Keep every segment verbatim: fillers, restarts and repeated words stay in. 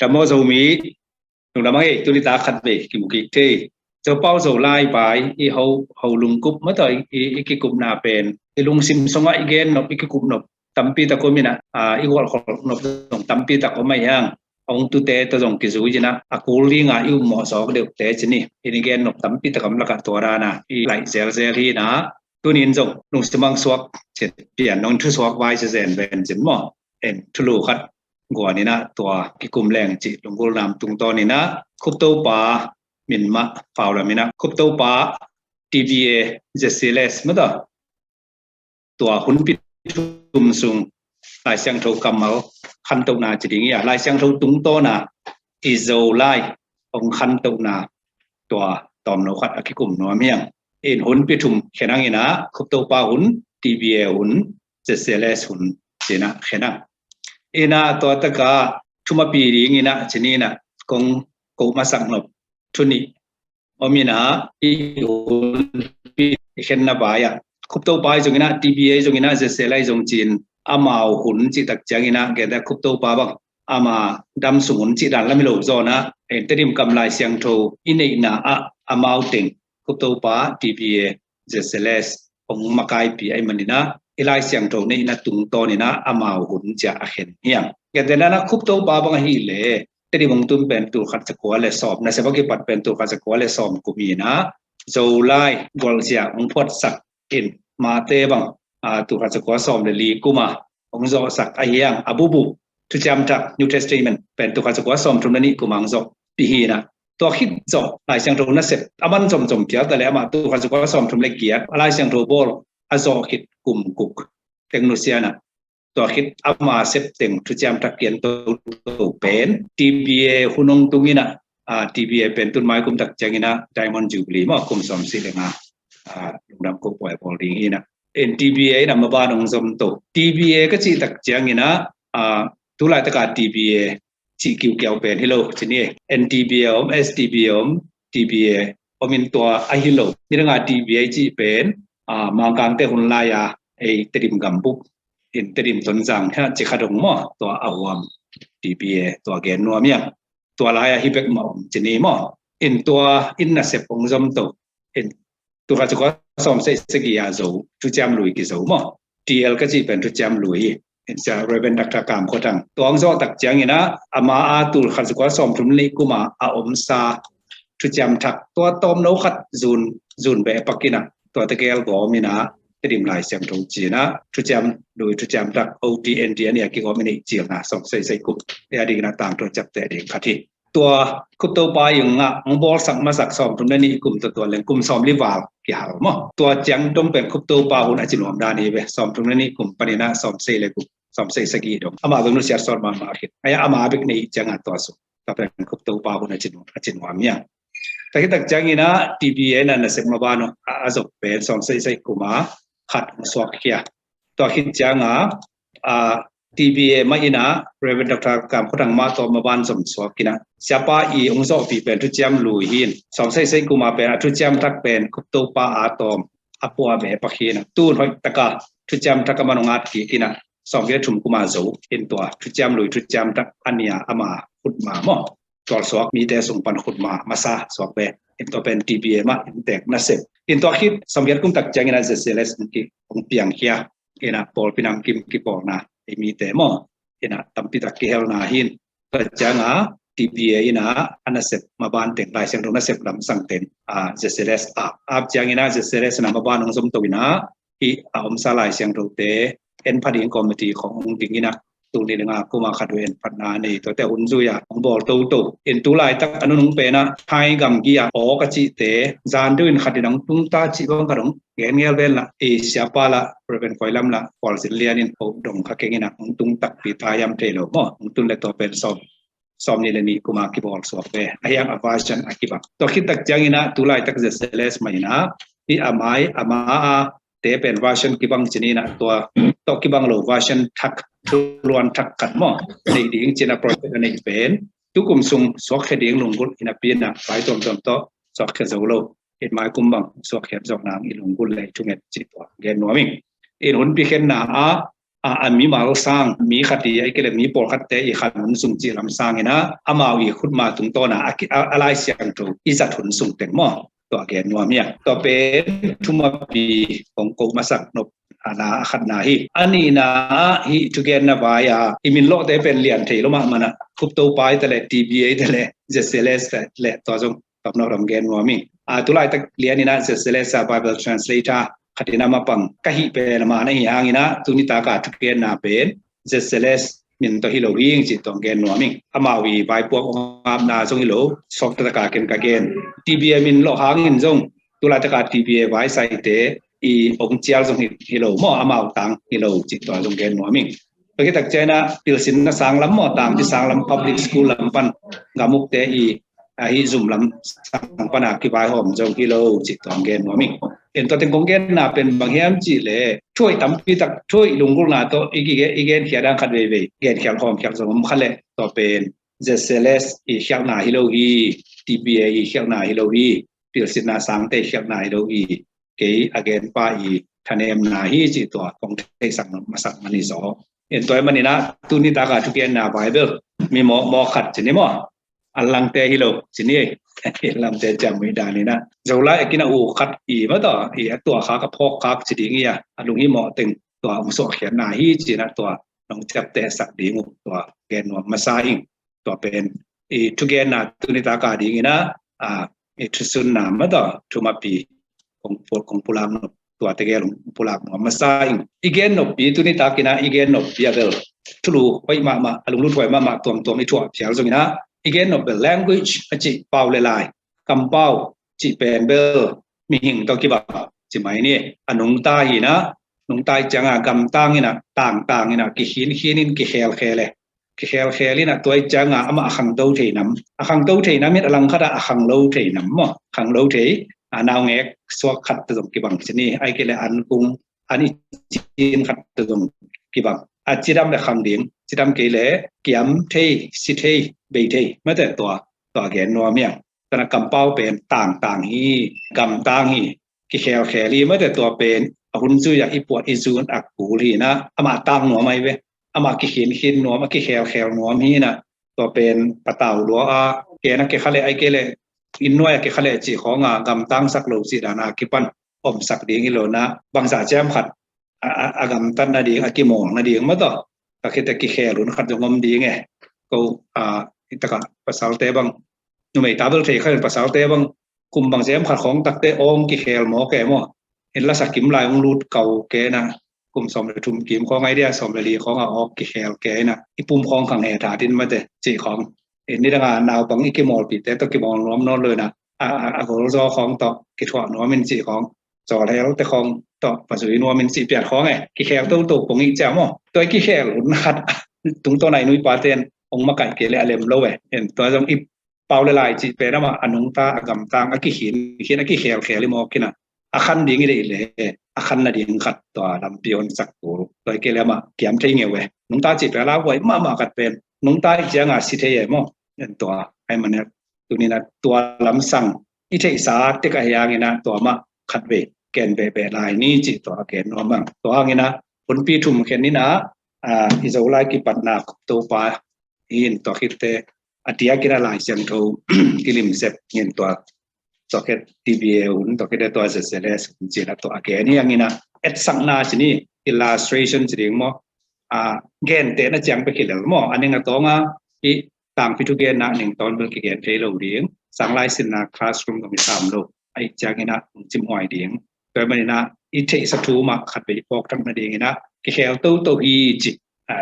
Dam maw Zomi, lungdam hang ei, tuni tak khat vei kimu kik thei. Zopau Zolai vai i ho, ho lungkup maw tawh i, i kikupna pen i lungsim sungah i gen nop, i kikup nop tampi tak om in ah, i gualkhol nop zong tampi tak om ahi hang. Hong tute tawh zong kizui in ah, a kul dinga i ummawh zawk deuhte ci ni, i gen nop tampi tak om lakah tua dana i laih zelzel hi in ah, tuni in zong lungsim hong suak cin pian nong thusuak vai sia zen ven cin maw. En thulu khat guan in ah tua kikum leng cih lunggulna tungtawn in ah Khup Topa min mah pau lam in ah Khup Topa T B A Z C L S maw tawh tua hunpi thum sung Lai Siangtho kammal khantohna ci ding hi a, Lai Siangtho tungtawna i Zolai hong khantohna tua tawmno khat a kikum nuam hi hang. In hunpi thum khen hang in ah Khup Topa hun, T B A hun, Z C L S hun ci in ah khen hang. In ah tua takah thumapi ding in ah ci ni in ah kong ko masak nop thu nih om in ah i hunpi khenna vai ah Khup Topa hi zong in ah, T B A hi zong in ah, Z C L S hi zong ci in amau hun cih tak ciang in ah, genteh Khup Topa bang ama dam sung hun cih dan lam hi lo zaw in ah, en Tedim kam Lai Siangtho i neihna ah amau teng Khup Topa, T B A, Z C L S hong makaipi ahih man in ah i Lai Siangtho neihna tungtawn in ah amau hun ci a a khen hi hang. Genteh in ah Khup Topa bang ahih leh Tedim hong tun pen tul khat za kua le sawm, nasep a kipat pen tul khat za kua le sawm kum hi in ah, Zolai gualzia hong phuatsak in Mate bang, ah, tul khat za kua sawm le li kum a hong zawhsak ahi hang. A bubu Thuciam Thak, New Testament pen tul khat za kua sawm thum le nih kum a hong zawhpih hi in ah, tua khit zawh Lai Siangtho nasep a man zomzom phial ta le amah tul khat za kua sawm thum le giat a Lai Siangtho bawl a zawh khit kum guk teng nusia in ah, tua khit ama sep teng Thuciam Thak kian toto pen T B A hun hong tung in ah, ah, T B A pen tun mai kum tak ciang in ah Diamond Jubilee maw, kum sawm sih le nga, ah, lungdam ko puai bawl ding hi in ah. En T B A in ah maban hong zom to. T B A ka cih tak ciang in ah, ah, tu laitak a T B A cih kiukiau pen hi lo ci ni. N T B A om, S T B A om, T B A om in tua ahi lo. Nidang a T B A cih pen, ah, Mangkangte hun lai a ei Tedim gambup in Tedim Tonzang hi a ci kha dong maw, tua a huam T B A tua gen nuam hi hang. Tua lai a hi bek mah om ci ni maw. In tua in nasep hong zom to. In tul khat za kua sawm sagih sagih a Zo, Thuciam Lui kizo maw. T L ka cih pen Thuciam Lui hi. In sia Reverend Doctor Kam Khua Thang. Tua hong zawh tak ciang in ah, ama a tul khat za kua sawm thum le nih kum a a omsa Thuciam Thak tua tawmno khat zun, zun beh pak in ah, tua tegel gawm in ah, Tedim Lai Siangtho ci in ah, Thuciam Lui, Thuciam Thak, O T N T a nih a kigawm in ah i cilna sawm sagih sagih kum. Ei a ding in ah tangthu ciapteh ding khat hi. Tua Khup Topa in ah hong bawlsak masak sawm thum le nih kum tua tua leng kum sawm li val kihal maw. Tua ciang dong pen Khup Topa hun a ci nuam dan hi ve. Sawm thum le nih kum pan in ah sawm sagih le guk, sawm sagih sagih dong. Amah bek nusiat sawt mahmah khit. Ahi a ama bek nei ciang a tua sung. Tua pen Khup Topa hun a ci nuam, a ci nuam hi hang. Tua khit tak ciang in ah T B A in ah nasep maban a, a zom pen sawm sagih sagih kum a khat hong suak khia. Tua khit ciang a, ah, T B A mah in ah Reverend Doctor Kam Khua Thang mah tawh maban zom suak in ah, siapa i hong zawhpih pen Thuciam Lui hi in, sawm sagih sagih kum a pen a Thuciam Thak pen Khup Topa a tawm a pua beh pak hi in ah, tun hoih tak a Thuciam Thak a man hong at kik in ah, sawm sagih le thum kum a Zo in tua Thuciam Lui, Thuciam Thak a nih a ama khutma maw, tualsuak mite sung pan khutma masa suak beh in tua pen T B A mah inntek nasep. In tua khit sawm sagih le giat kum tak ciang in ah Z C L S hong ki, hong piang khia. In ah pawlpi namkim kipawlna ei mite maw, in ah tampi tak kihelna hi in. Tua ciang a T B A in ah a nasep maban teng, Lai Siangtho nasep lamsang teng, ah, Z C L S a, a ciang in ah Z C L S in ah maban hong zom to in ah, hih a omsa Lai Siangthote en pha ding committee khong hong ding in ah, tul nih le nga kum a khat uh en phatna nei, tuate hun zui a hong bawl toto. In tu laitak a nunung pen ah Thai gamgi a aw ka cihte zan deuh in khat in hong tung ta cih bang khat hong gen ngel ven lah, i siapa lah, Reverend Koi Lam lah, Kual Zin Lian in ko dong kha keng in ah hong tung takpi ta hiam thei lo maw. Hong tun le tua pen sawm, sawm nih le nih kum a kibawl suak ve. Ahi hang a version a kibang. Tua khit tak ciang in ah tu laitak Z C L S mah in ah, hih a mai, ama a te pen version kibang ci ni in ah, tua tawh kibang lo version thak, thuluan thak khat maw, nei ding ci in ah project a neih pen tu kum sung suak khia ding lunggulh in ah, pi in ah vai tuamtuam tawh suak khia zo lo. In mai kum bang suak khia zo nang i lunggulh le i thunget ci tua gen nuam ing. In hunpi khenna ah a, a mimal sang, mi khat i, a i kei le mi pawlkhatte i khan hun sung cih lam sangin ah, amau i khutma tungtawn ah, a, a, a Lai Siangtho i zat hun sung teng maw. Tua gen nuam hi a. Tua pen thumapi kong ko masak nop a na a khatna hi. A nihna ah hih thugenna vai a i min lawhte pen lian thei lo mahmah a, Khupto Pai te le, T B A te le, Z C L S te le, tua zong tawmno ram gen nuam hi. A, tulaitak lianin ah Z C L S a Bible translator khatin a mapang ka hih pen a man ahi hangin ah, tuni taka thugenna pen Z C L S min tawh hi lo hi ing cih tawh gen nuam ing. Amau i vaipuak hong apna zong hi lo, sawk taktak a ken ka gen. T B A min lawh hangin zong tulai taka T B A vaisaite i hong cial zong hi, hi lo maw, amau tang hi lo cih tua zong gen nuam ing. Tua khit tak ciangin ah pilsinna sanglam maw, tangpi sanglam public school lam pan gam ukte i, a, hih zum lam sang pana kivaihawm zong hi lo cih tua gen nuam ing. En tua teng kong genna pen bang hiam cih leh, thuhoih tampi tak, thuhoih lunggulhna tawh i kigen, i genkhiat dang khat veivei genkhiat hawmkhiat zong om kha leh, tua pen Z C L S i khialhna hi lo hi, T B A i khialhna hi lo hi, pilsinna sangte i khialhna hi lo hi, kei a genpa i thanemna hi cih tua kong theisak nop masak man hi zaw. En tua ahih manin ah tuni taka thugenna Bible mi mawkmawk khat ci ni maw, a langte hi lo ci ni. A langte ciam mui danin ah Zolai a kin a u khat i maw, tua i a tuah khak a phawk khak ci ding hi a, a lunghimawh teng tua hong suahkhiatna hi ci-in ah tua nong ciaptehsak ding uh tua gen nuam masa ing. Tua pen i thugenna tuni taka dingin ah, a, i thusunna maw, tua thumapi kong pu-, kong pulak nop, tua tegel kong pulak nuam masa ing. I gen noppi tuni takin ah i gen noppi a bel thulu hoih mahmah, a lunglut huai mahmah tuamtuam i thuah phial zongin ah, i gen nop bel language a cih pau le lai, kampau cih pen bel mihing tawh kibang ci mai ni. A nungta hi-in ah, nungta i ciangah gamtang in ah, tangtang in ah, kikhinkhin in, kikhelkhel e. Kikhelkhel in ah, tua i ciangah amah a khangto thei nam, a khangto thei nam in a langkhat ah a khanglo thei nam maw, khanglo thei, a naungek suak khat tawh zong kibang ci ni. Ahih kei leh an kung, an i cin khat tawh zong kibang. A cidam leh khang ding, cidam kei leh kiam thei, si thei, bei thei, mate tua, tua gen nuam hi ing. Tua in ah kampau pen tangtang hi, gamtang hi, kikhelkhel hi, mate tua pen a hun zui ah i puah i zun a kul hi-in ah, amah tang nuam ahi ve, amah kikhinkhin nuam, a kikhelkhel nuam hi-in ah, tua pen patau lua a, ken a kikha leh, ahih kei leh inn nuai a kikha leh cih khawng a, gamtangsak lo cih dan a kipan omsak ding hi lo-in ah, bangzah ciam khat a, a, a gamtat nading, a kimawl nading maw, tua ka khit a kikhel hun khat zong om ding e. Ko, a, i takah pasalte bang, numei ta bel thei kha in, pasalte bang kum bang ciam khat khawng takte awng kikhel mawk e maw. En la sa kim lai hong lut kau ken ah, kum sawm le thum kim khawng ai dia, sawm le li khawng a awk kikhel ken ah, i pum khawng khang he tha ding mate cih khawng. En nidang a naupang i kimawlpihte tawh kimawl nuam nawn lo-in ah, a, a, a golzaw khawng tawh kithuah nuam in cih khawng, cawlhel te khawng tawh va zui nuam in cih piat khawng e, kikhel toto pong i ciam aw. Tua i kikhel hun khat tungtawn a i nu i pate in hong makaih kei leh a lem lo e. En tua zong i pau le lai cih pen amah a nungta, a gamtang, a kikhinkhin, a kikhelkhel i mawk in ah, a khan ding i deih leh a khan nading khat tua lampi hong sak kul. Tua ahih kei leh amah kiam thei ngeu e. Nungta cih pen a lauhuai mahmah khat pen nungta i ciangah si thei e maw. En tua ahih manin ah tuni-in ah tua lamsang i theihsa tek ahih hangin ah tua mah khatvei gen behbeh lai ni cih tua gen nuam ing. Tua hangin ah hunpi thum khen in ah, a, i Zolai kipatna Khupto Pai hi-in, tua khit teh a diakin ah Lai Siangtho kilim sep hi-in, tua, tua khit T B A hun, tua khit teh tua Z C L S hun ci-in ah tua a gen hi hangin ah, etsakna ci ni, illustration ci ding maw, a, gentehna ciang bek hi lel maw. A ning a tawng a, i tangpi thugenna ning tawn bel kigen thei lo ding, sanglai sinna classroom zong i sam lo, ahih ciangin ah hong cimhuai ding. Tua ahih manin ah i theihsa thu mah khatvei i phawk thak nadingin ah, kikhel toto hi cih, a,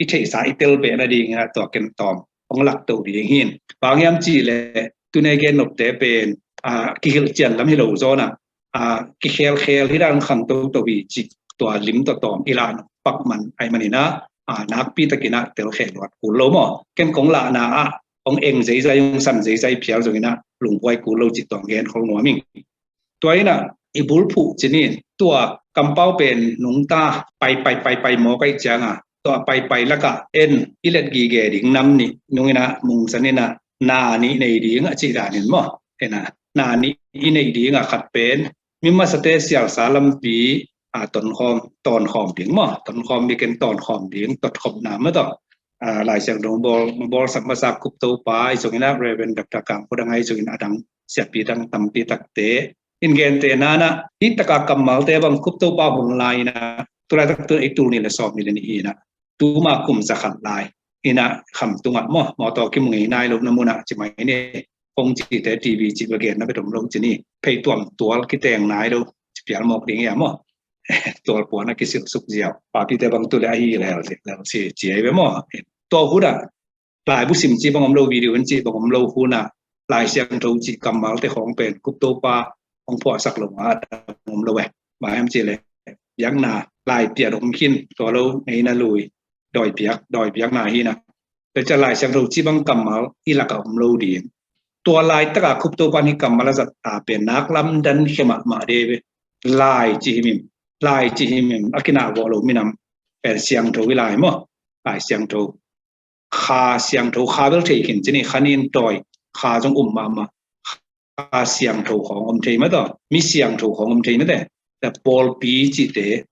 i theihsa i telbeh nadingin ah tua ken tawm hong lak to ding hi. Bang hiam cih leh tuni a i gen nopte pen, a, kihilh cian lam hi lo zaw-in ah, a, kikhelkhel hi dan, khang toto hi cih tua lim tawh tawm i lah nop pak man ahih manin ah, a, nakpi takin ah telkhel luat kul lo maw. Ken kong lahna ah hong eng zeizai, hong san zeizai phial zongin ah lunghuai kul lo cih tua gen khol nuam ing. Tua in ah i bulphuh ci ni, tua kampau pen nungta paipai paipai mawk ahih ciangah, tua paipai lakah en i let gige ding nam nih nungin ah, mungsan in ah na nih nei ding a cih danin maw. En ah na nih i neih ding ah, khat pen mi masate sialsa lampi a, tonkhawm, tonkhawm ding maw, tonkhawm ding ken tonkhawm ding, totkhopna maw tawh. A, Lai Siangtho bawl, bawlsak masa Khup Topa ahi zongin a, Reverend Doctor Kang Kho Dang ahi zongin a dang siapi dang tampi takte in gente nana, hih taka kammalte bang Khup Topa hun lai-in a, tulaitak tu ei tul nih le sawm nih le nih hi-in a, tuma kum za khat lai-in a, khamtung ah maw, mawtaw kimu ngei nai lo na mun ah ci mai ni, phone cihte, TV cih bel genna bek om lo ci ni, phei tuam tual kiteng nai lo ci pial mawk ding hi a maw. Tual puan a kisilh suk ziau. Papite bang tu le ahi lel, lel si ci ei ve maw. Tua hun ah laibu sim cih bang om lo, video in cih bang om lo hun ah, Lai Siangtho cih kammalte khawng pen Khup Topa hong phuahsak lo a dang om lo e. Bang hiam cih leh biakna, laipiat om khin, tua lo ngeina lui, dawi piak, dawi piakna hi-in a. Tua ciang Lai Siangtho cih bang kammal i lakah om lo ding. Tua laitak a Khup Topa in hih kammal a zat a pen nak lamdang khia mahmah ding ve. Lai cih himhim, lai cih himhim a kinah vawh lo minam pen siangtho hi lai maw. Lai Siangtho, Kha Siangtho, Kha bel thei khin ci ni, Kha nin dawi, Kha zong um mahmah. Kha Siangtho khawng om thei mah tawh, mi siangtho khawng om thei mah teh. Tua pawlpi cihte,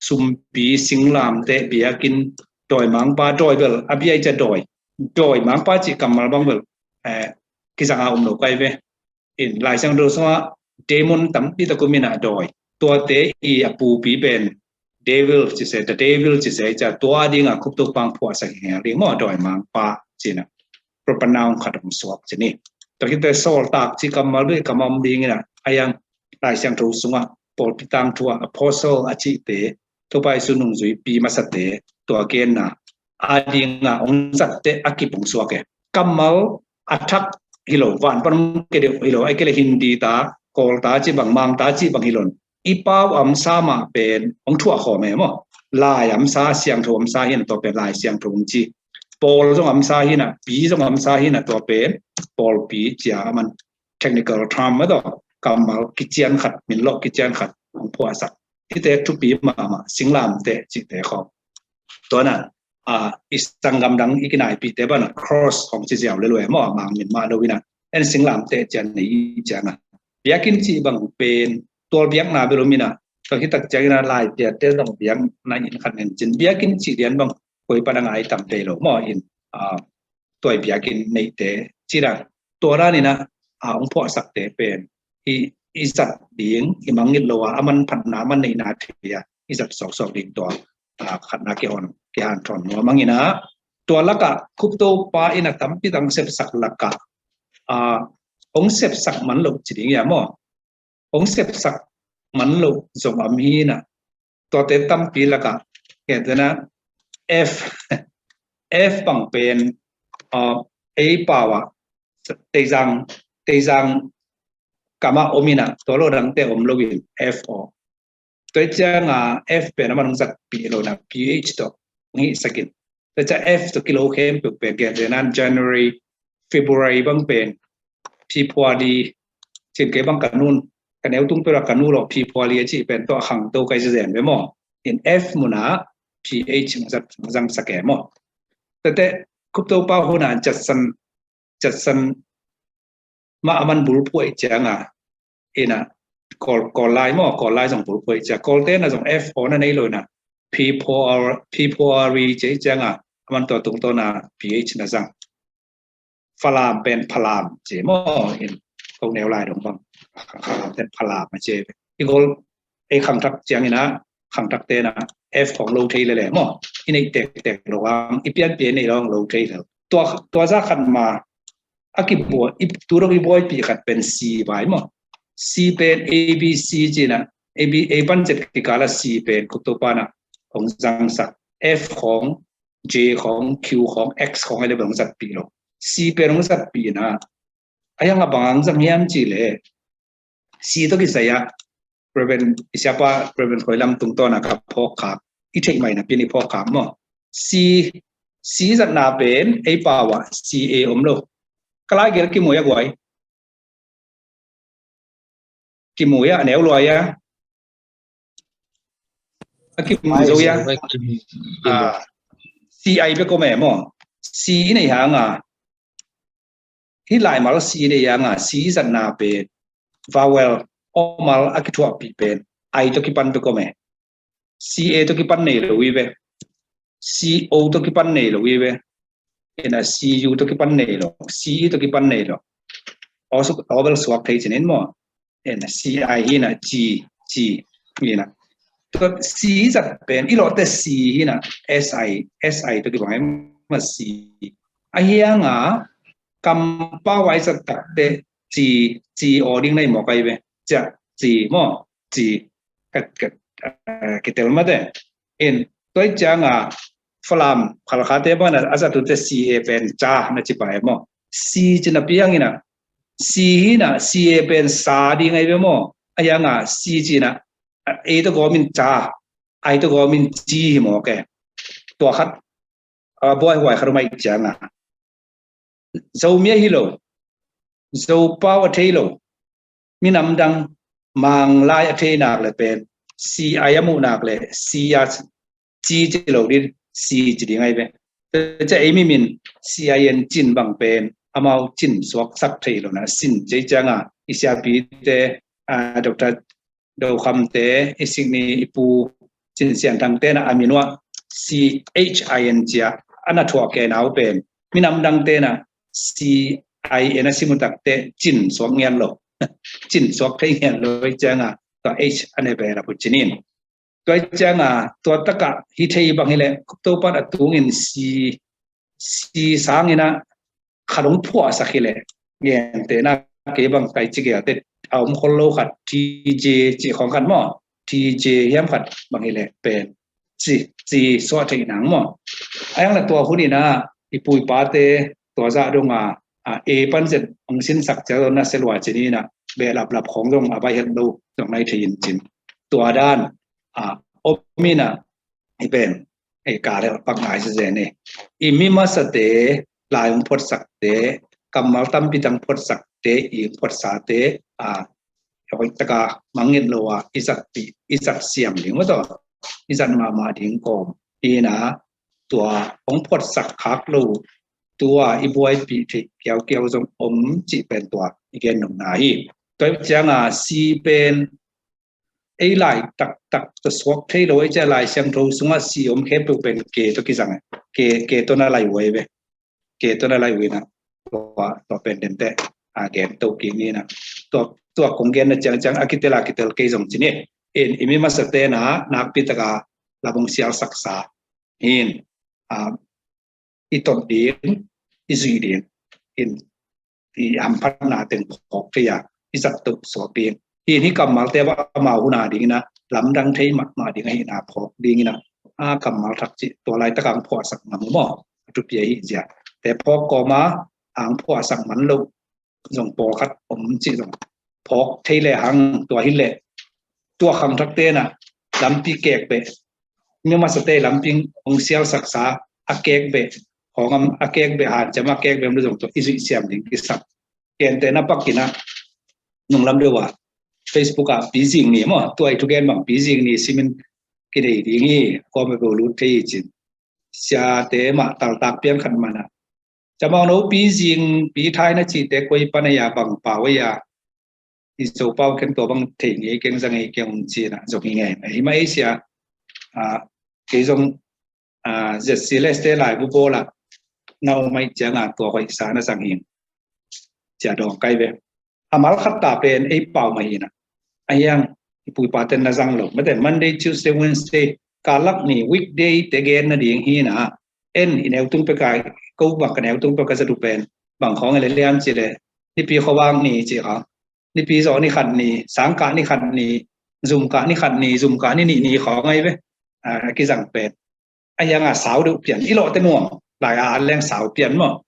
sumpi, singlamteh, biakinn, dawimangpa, dawi bel a bia i cia dawi, dawimangpa cih kammal bang bel, eh, kizang a um lo kai ve. In Lai Siangtho sungah demon tampi tak om in a dawi. Tuate i a pupi pen devil ci se, the devil ci se, i cia tua ding a Khup Topa hong phuahsak hi ngel ding maw, dawimangpa ci-in a. Proper noun khat hong suak ci ni. Tua khit teh Sawltak cih kammal bek kammal om ding in a, a yang Lai Siangtho sungah pawlpi tangthu ah apostle a cihte, Topa Jesu nungzuipi masate, tua genna a ding a hong zat teh a kip hong suak e. Kammal a thak hi lo, van pan hong kia deuh hi lo, ahih kei leh Hindi ta, Kawl ta cih bang, Mang ta cih bang hi lo in, i pau a omsa mah pen hong thuah khawm e maw. Lai a omsa, siangtho a omsa hi-in a, tua pen Lai Siangtho hong ci. Pawl zong a omsa hi-in a, pi zong a omsa hi-in a, tua pen pawlpi ci a, aman technical term mah tawh, kammal kician khat, min lawh kician khat hong phuahsak. Hihte thupi mahmah, singlamteh cihte khawng. Tua na, a, i sanggam dang i kinaipihte bang a cross khawng ci ziau le lua e maw, a Mang min mah lo in a. En singlamteh ci a nei i ciang a. Biakinn cih bang pen tual biakna bel om in a. Tua khit tak ciangin a laipiatte zong biakna inn khat nei ci-in, biakinn cih lian bang koi pan a ngai tam thei lo maw in, a, tua i biakinn neihte ci dan. Tua dan in a, a, hong phuahsakte pen i, i zat ding, i mangngilh lo a, a manphatna, a manneihna thei a, i zat sawksawk ding tua, a, khatna kihon, kihanthawn nuam ing in a. Tua lakah Khup Topa in a tampi tak hong sepsak lakah, a, hong sepsak man loh ci ding hi a maw. Hong sepsak man loh zong om hi-in a. Tuate tampi lakah, kei te na F, F bang pen, a, ei pau ah, Teizang, Teizang kam ah om in a, tua lo dangte om lo in, F aw. Tua ciang a F pen aman hong zatpih lo in a, P H tawh hong hihsak in. Tua ciang F tawh kilo khempeuh pen, kei te na January, February bang pen, February, ci-in kei bang ka nu'n, ka neu tung peuh a ka nu lo, February a cih pen tua a khangto kai zenzen ve maw. In F mun ah P H hong zat, hong zangsak e maw. Tua teh Khup Topa hun a Judson, Judson mah aman bulphuh ahih ciang a, in a, Kawl, Kawl lai maw, Kawl lai zong bulphuh ahih ciang, Kawlte in a zong F aw na nei lo in a, February, February ci ahih ciang a, aman tua tungtawn a P H na zang. Falam pen Phalam ci maw, in, ko neu lai dong bang, Falam pen Phalam a ci. I Kawl, ei khangthak ciangin a, khangthakte in a, F khawng lo thei lel e maw. I neih tektek lo hang, i pianpih i neih lo hang lo thei lel. Tua, tua zah khat ma, a kibuai, i, tu dong i buaipih khat pen C vai maw. C pen A B C ci-in a, A B, A pan Z kikal a C pen Khup Topa in a hong zangsak. F khawng, J khawng, Q khawng, X khawng, a le bang hong zatpih lo. C pen hong zatpih in a, a yang a bang hong zang hiam cih leh, C tawh kisai a, Reverend, i siapa, Reverend Khoi Lam tungtawn a ka phawk khak, i theih mai napi-in i phawk khak maw. C, C zatna pen, ei pau ah, C A om lo. Ka lai gel kimu a guai. Kimu a, a neu lua a. A kimu zo a. Ah, C I bek om e maw. C i neih hang a. Hih laimal C i neih hang a, C i zatna pen vowel, awmal a kithuahpih pen I tawh kipan bek om e. C A tawh kipan nei lo hi ve. C O tawh kipan nei lo hi ve. Ina C U tawh kipan nei lo, C E tawh kipan nei lo. Aw bel suak thei cinin maw. Ina C I hi na, G, G hi na. Tua C zat pen i lawhte C hi na, S I, S I tawh kibang e maw, C. A hianga kampau a i zat takte C, C aw ding na hi maw kai ve. Cia, C maw, C. Ka, ka, eh, kitel mate. In, tua i cianga Falam Khalkhate bangin a zat ute C A pen ca na ci pah e maw. C ci napi hangina, C hi na, C A pen sa ding ahi ve maw. A hianga C ci na, A tawh gawmin ca, I tawh gawmin ci hi maw ke. Tua khat, a buaihuai khat um a i cianga Zomi a hi lo, Zopau a thei lo, minam dang Manglai a thei nak le pen C I a muh nak le C a ci ci lo ding, C ci ding ahi ve. Tua ciang ei mi min C I N Cin bang pen amau cin suaksak thei lo na, sin ci cianga i siapite, a, Doctor Do Kham te, i sik ni i pu Cin Sian Thang te na a min uah C H I N ci a na thuah ke nau pen minam dang te na C I N a sim uh takte cin suak ngiat lo. Cin suak thei ngiat lo i cianga tua H a ne ve la pu cinin. Tua i cianga tua taka hi thei bang hi le, Topan a tungin C, C sangina khat hong phuahsak hi le, gentehna kei bang kai ci gelte a om khol lo khat, T J ci khong khat maw, T J hiam khat bang hi le pen ci, ci suah thei nang maw. A hiang la tua hun ina i pu i pate tua zah donga, a, A pan Z hong sinsak cia zong na se lua cinina, behlaplap khong zong a bai het lo zong nai thei in cin. Tua dan, a, om ina, i pen, i ka le pak ngai se zen i. I mi masate, lai hong photsakte, kammal tampi tang photsakte, i hong photsate, a, hoih taka mangngilh lo a, i zat pi, i zat siam ding maw taw, i zat mahmah ding kawm. Ina, tua hong photsak khak lo, tua i buaipih theih kiaukiau zong om cih pen tua i gen nopna hi. Tua i cianga C pen ei lai taktak tawh suak thei lo, ei cia Lai Siangtho sungah C om khempeuh pen K tawh kizang e. K, K tawh na lai uh ahi ve. K tawh na lai uh ina tua, tua pen dente, a, gen to kik ni na. Tua, tua kong genna ciangciang a kitel a kitel kei zong ci ni. In, i mi masate na nakpi taka lam hong sialsaksa hin, a, i tot ding, i zuih ding, in, i hamphatna teng phawk thei a, i zat to suak ding. Hi, hi kammalte va amau huna dingina, lamdang thei mahmah ding ahina phawk dingina, a, kammal thak cih tua laitak ang phuahsak ngam uh maw. A thupi ahi zia. Te phawk kawma ang phuahsak man lo zong pawlkhat om cih zong phawk thei le hang tua hi le, tua khangthak tena lampi kek beh, mi masate lampi hong sialsaksa a kek beh, hong am a kek beh, hanciam a kek beh om lo zong tua i zuih siam ding kisam. Gentehna pakina nunglam deuh a Facebook ah pizing ni maw, tua i thugen bang pizing ni simin kidei ding hi, kawm a beuh lut thei hi cin. Siate mah taltak pian khat mana, camau no pizing, pithai na cihte koi pan a ya, bang pau a ya, i Zopau ken tua bang thei ngei keng, za ngei keng, hong cina zong hi ngei. Hi mah ei sia, a, kei zong, a, Z C L S te laibu bawla na om aih cianga tua hoihsa na zang hi. Cia dawng kai ve. A mal khat ta pen ei pau mah hina. A hiang i pu i paten na zang lo. Mate Monday, Tuesday, Wednesday, kalak ni weekday te gen nading hina. En i neutung peka, ko bang ka neutung peka zatu pen bang khawng ele liam ci le, nipi khuavak ni ci khawng, nipi zawh ni khat ni, sangkah ni khat ni, zumkah ni khat ni, zumkah ni nih ni khawng ahi ve. A, a kizang pen a hianga sau deuh pian, i lawhte nuam lai a leng sau pian maw.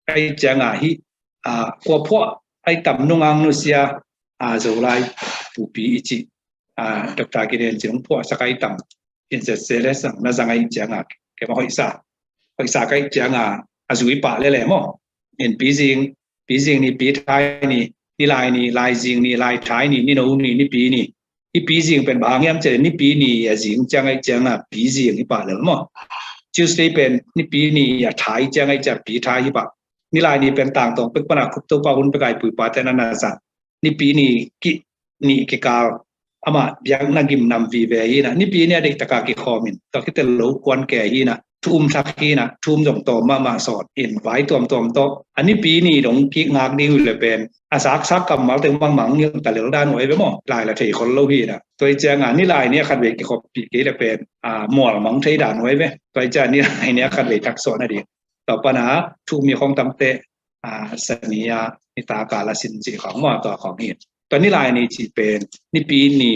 Aih cianga hi, a, kua phuah aih tam nungang nusia, a, Zolai pupi i ci, a, Doctor Kinen ci hong phuahsak aih tam. In Z C L S na zang aih cianga kema hoihsa, hoihsa kaih cianga a zui pah lele maw. In pizing, pizing ni, pithai ni, nilai ni, laizing ni, laithai ni, nino ni, nipi ni. Hi pizing pen bang hiam cele, nipi ni a zing ciang aih cianga pizing hi pah lel maw. Tuesday pen nipi ni a thai ciang aih cianga pithai hi pah. Nilai ni pen tangtawng pek pana khup Topa hun peka i pu i pate na na zat. Nipi ni ki, ni kikal, amah biakna gimnam vive hi na, Nipi ni a deihtaka kikhawm in, tua khit teh lo kuan ke hi na, thu um thak hi na, thu um zong tawm mahmah sawt in, vai tuamtuam tawh a Nipi ni dong kik ngak ding uh le pen a saksak kammal teng bangmah hong hilh ta lel dan uh ai ve maw, lai la thei khol lo hi na. Tua hi cianga nilai ni a khatvei kikhawmpih kei le pen a mual mang thei dan uh ai ve. Tua hi cianga nilai ni a khatvei thak sawh nading, tua pana thu um mi khawng tamte a sania nitaka la sin cih khawng maw, tua khawng hi. Tua nilai ni cih pen Nipi ni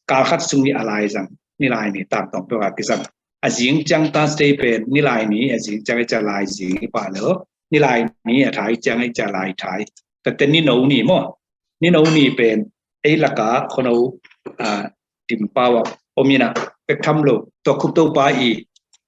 kal khat sung ni a lai zang, nilai ni tangtawng peuh a kizang. A zing ciang Thursday pen nilai ni, a zing ciang i cia lai zing i pah lo. Nilai ni a thai ciang i cia lai thai. Tua teh Nino ni maw, Nino ni pen ei laka khono a, Tedim pau ah om ina, pek tham lo, tua Khup Topa i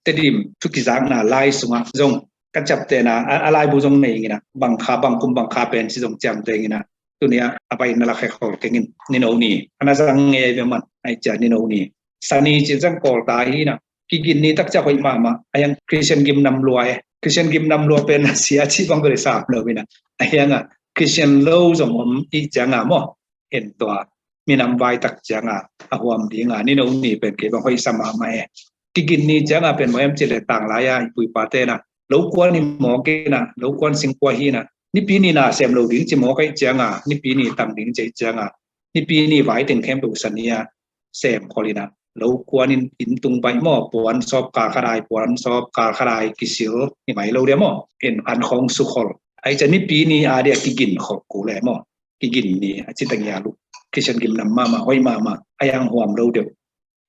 Tedim thu kizakna lai sungah zong ka ciaptehna a, a laibu zong nei ina, bangkha, bangkum bangkha pen ci zong ciamteh ina, tunia a pai na la khek khol kengin, Nino ni ana zang ngei ve man, ai cia Nino ni. Sani ci zang kawl ta hi na, kigin ni takcia hoih mahmah, a hiang Christian gimnam lua e. Christian gimnam lua pen sia ci bang bel sam lo ina, a hianga Christian lo zong om i cianga maw, en tua minam vai tak cianga a huam dinga Nino ni pen kei bang hoih sa mahmah e. Kigin ni cianga pen maw em ci le tang lai a i pu i pate na lo kuan hi mawk ina, lo kuan singkua hi na, Nipi ni na sem lo ding ci mawk ai cianga, Nipi ni tang ding ci ai cianga, Nipi ni vai teng khempeuh sania sem khol ina, lo kuan in, inn tung baih maw, puan sawp kal khat ai, puan sawp kal khat ai kisil hi mai lo dia maw, en an khawng su khol. Ai cia Nipi ni a dia kigin khol ku le maw, kigin ni a ci ta ngial uh. Christian gimnam mahmah, hoih mahmah, a hiang huam lo deuh.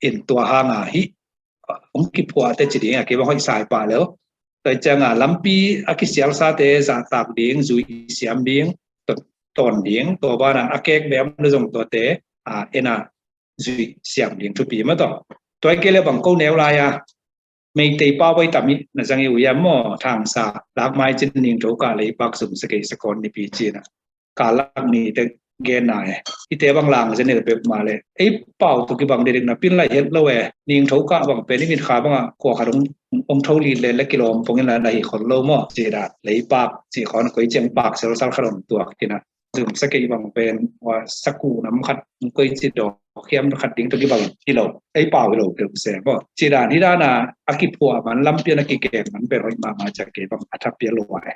En tua hanga hi hong kiphuah te ci ding a kei bang hoih sa i pah lo. Tua cianga lampi a kisialsate zahtak ding, zui siam ding, tawn ding, tua bana a kek bem le zong tuate a ena zui siam ding thupi maw taw. Tua i kei le bang ko neu lai a Meitei pau bai tam hi na zang i uh hiam maw, Thangsa, Lakmai, Cin, Ningtho, Kah, Leipak, Zum, Sakei, Sakawn, Nipi cina. Kah lak ni te genna e. Ite bang lang zen ni le pek ma le ei pau tu kibang dik na pin lai het lo e. Ningtho, Kah bang pen i mit kha banga kua khat hong tho lit le le kilawm pongin la na hi khol lo maw, ci dan. Leipak ci khawng koi ciang pak selsal khat om tuak kina. Zum, Sakei bang pen saku nam khat koi ci dawk hiam khat ding tu kibang hi lo. Ei pau hi lo keu se maw, ci dan. Hi dana a kiphuah man, lampian a kikek man pen hoih mahmah, cia kei bang a thapia lo e.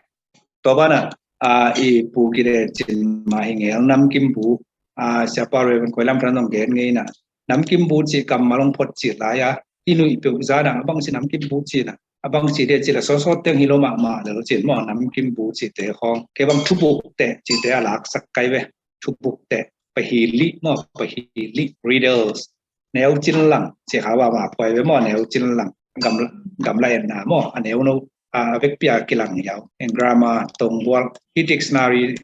Tua bana a i pu kide cin mah hi ngel, namkimbu. A siapa Reverend Koi Lam Than zong gen ngei na, namkimbu ci kammal hong phot ci lai a i nuih peuh zana a bang ci namkimbu ci na, a bang ci dia ci la sawsawt teng hi lo mahmah lel cin maw, namkimbu cite khawng kei bang thubuk teh cite a laksak kai ve. Thubuk teh, pahilih maw, pahilih, riddles. Neu cin lang ci kha bama phuai ve maw, neu cin lang. Gam, gamla enna maw, a neu no a vekpia kilang hiau. En grammar tongbual hi, dictionary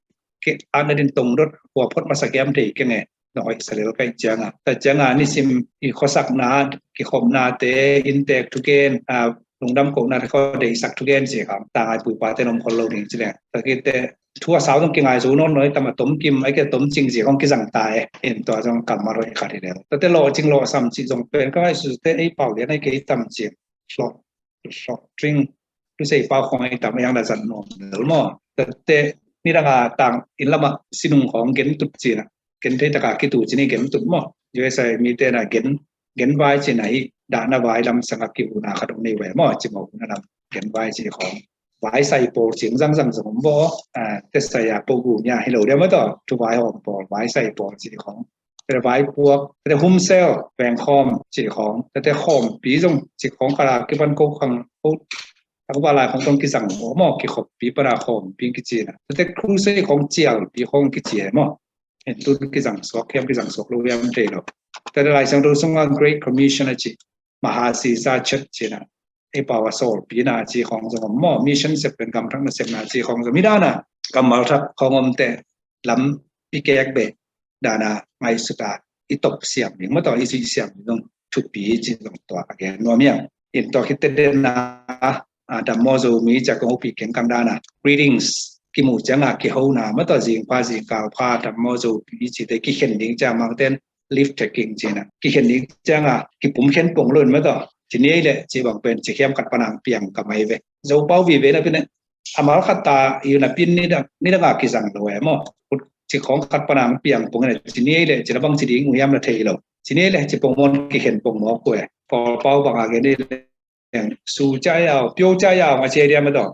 ke ana din tongdot kua phot masa kiam thei kenge. Na hoih sa lel kai cianga, ta cianga nisim i khuasakna, kikhopnate, inntek thugen, a lungdam kohnate khuadeisak thugen ci kham ta ngai pui pate nom khol lo ding ci le. Ta kite thu a sau zong kingai zu nawn nawi tam a tomkim ai ke tomcing ci khong kizang ta e. En tua zong kammal hoih khat hi lel. Tate lawhcing lawhsam ci zong pen ka ngai sute ei pau lian ai kei tam ci. Hlawh, hlawh tring, tusei pau khong ai tam a hiang na zat nuam lel maw. Tate nidanga tang inn lama sinung khong gen tut cina, gen thei taka kitu cini gen tut maw. U S A mite na gen, gen vai cina hi dahna vai lamsanga kihuna khat ong nei ve maw, ci maw, huna lam gen vai ci khong. Vai sai pawl cing zangzang zong om baw, a, te sai a po gu nia hi lo dia maw taw, thu vai hawm pawl, vai sai pawl ci khong. Te vai puak, te humsel, vengkhawm ci khong, te khawmpi zong ci khong kala kipan ko khang ko, a ko ba lai khong tong kizang maw, kikhoppi pana khawmpi kicina. Te crusade khong cialpi khong kici maw. En tun kizang suak hiam, kizang suak lo hiam thei lo. Te Lai Siangtho sunga Great Commission a ci, Mahasisa Church cina. Ei pau a sawlpina ci khong zong om maw, mission sep pen gamthak nasepna ci khong zong. Midana kammal thak khong om te lam i kek beh dana ngaihsuta i top siam ding maw taw, i zuih siam ding zong thupi ci zong tua a gen nuam hiam. In tua khit te dena a, dammaw Zomi cia kong hopi keng kang dana readings kimu cianga kihona maw taw, zingpha zingkal pha dammaw Zomi cite kikhen ding cia mangten leaf taking cina, kikhen ding cianga kipum khen pong lo in maw taw, ci ni ei le ci bang pen ci khiam khat panang piang ka mai ve. Zopau vive na pin a mal khat ta i na pin nidang, nidanga kizang lo e maw. Ci khong khat panang piang pong in a ci ni ei le ci la bang ci ding uh hiam la thei lo. Ci ni le ci pongmawk kikhen pongmawk kue. Paul Pau bang a gen ni leng su ca yau, pio ca yau a ci dia ma dong.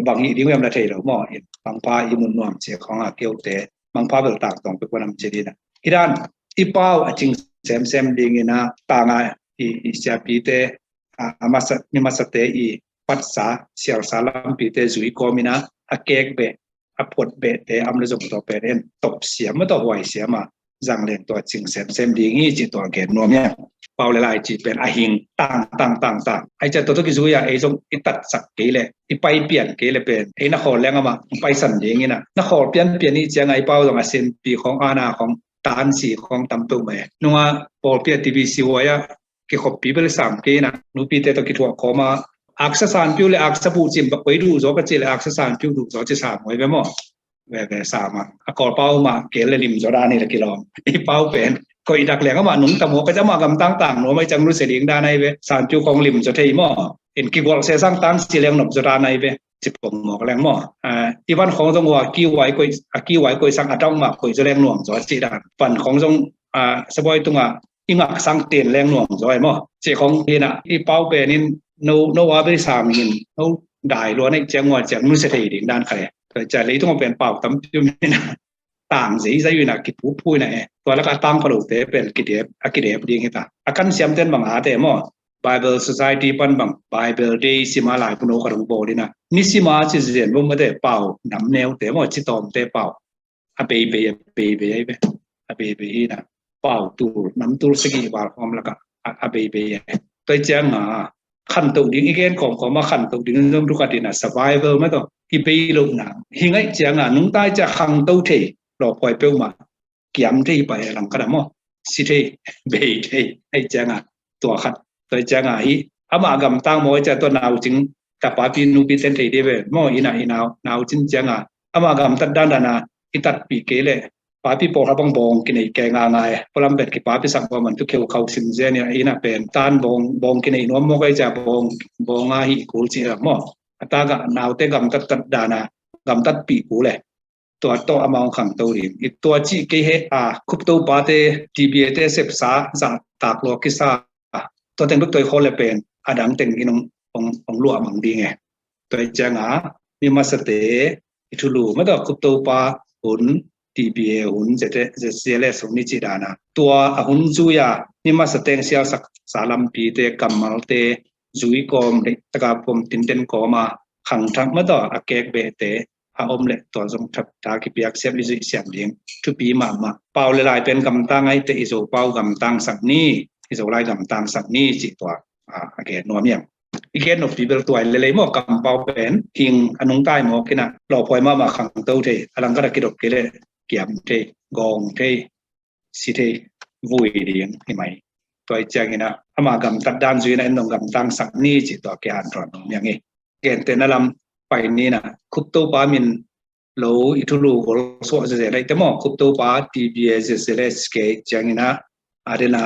Bang hi ding wem la thei lo maw. In bang pa i mun nuam ci khong a keu te. Bang pa bel tak tong pe kuanam ci dina. Hi dan i pau a cing semsem ding ina tanga i, i siapi te a, a masa, ni masa te i patsa, sialsa lampi te zui kawm ina a kek be a phot beh te am le zong tawh pen en top siam a tawh huai siam a zang leng tua cing semsem ding hi ci tua gen nuam hiam. Pau le lai ci pen a hing tang tang tang tang. Ai ca tua tawh kizui a ei zong i tatsak kei le i pai pian kei le pen ei na khawl leng ama paisan ding ina na khawl pian pian i ciang ai pau zong a senpi khong ana khong tansi khong tam peuh mai. Nunga pawlpi a T V C Y a kikhoppi bel sam kei ina nupi te tawh kithuah khawm a aksa sanpiu le aksa buh cim bak koi duh zaw ka ci le aksa sanpiu duh zaw ci sam huai ve maw. Veve sama a kawl pau ma kel le lim zaw dan hi la kilawm. I pau pen koih dak leng ama nungta maw ka ci ama gamtang tang nuam ai ciang nusia ding dan ai ve. Sanpiu khong lim zaw thei maw. In kigualh se sang tansi leng nop zaw dan ai ve. Ci pong mawk leng maw. I van khong zong ua kiwai koih a kiwai koih sang a dang ma koih zaw leng nuam zaw ci dan. Van khong zong a sabuai tunga i ngak sang ten leng nuam zaw ai maw. Ci khong hina i pau pen in no no a bei sam hin no dai lua nei ciang ua ciang nusia thei ding dan kha le. Tua cia leitung pen pau tam piu mina tang zei zai wina kipupui na e. Tua laka tang pha lote pen kidep a kidep ding hita. A kan siam ten bang a te maw. Bible Society pan bang Bible Day sima lai puno ka rung bawl ina. Ni sima ci zen bom mate pau nam neu te maw ci tawm te pau. A beibei a beibei ai be. A beibei hina. Pau tul nam tul sagi bal khom laka a beibei ai. Toi ciang a khanto ding i gen kawmkawm a khanto ding zong thukat in a survival mah tawh i bei lohna hi ngaih cianga nungta i ciah khangto thei lawphuai peuhmah kiam thei pai a langkhat a maw si thei bei thei aih cianga tua khat tua cianga hi ama gamtang maw i ciah tua naucing tapapi nupi ten thei dih ve maw ina i nau naucing cianga ama gamtat dandana i tatpih kei leh papi pawlkhat bang bawng kinei kei ngaingai. Pualam pen kipapi sak bawm an tu kheu khau sim zen ina pen tan bawng bawng kinei nuam mawk ei cia bawng bawng a hi kul ci lam maw. A taka naute gamtat tat dana gamtat pi kul e. Tua tawh amah hong khangto ding. I tua cih kei he a khupto pate T B A te sepsa zah tak lua kisa. Tua teng duk toi khaw le pen a dang teng in hong hong luah mang ding e. Tua i cianga mi masate i thulu mata khuptopa hun T B A hun zete zesiale sung ni ci dana tua a hun zuia mi masateng sialsak sa lampite kammalte zui kawm le taka pom tinten kawma khangthak mata a kek behte a om le tua zong thapta kipiak siam i zuih siam ding thupi mahmah. Pau le lai pen gamtang aite i zo pau gamtang sak ni i zo lai gamtang sak ni ci tua a gen nuam hiam. I gen noppi bel tuai lelei maw kampau pen hing a nungtai mawk ina lawphuai mahmah khangto thei a langkhat a kidop kei le kiam thei gawng thei si thei vui ding hi mai. Tua i ciangina ama gamtat dan zuina en dong gamtang sak ni ci tua kian ruan nuam hiang hi. Gente na lam pai nina khuptopa min lo i thulu gol suah zeze laite maw khuptopa T B A zeze le ske ciangina a dena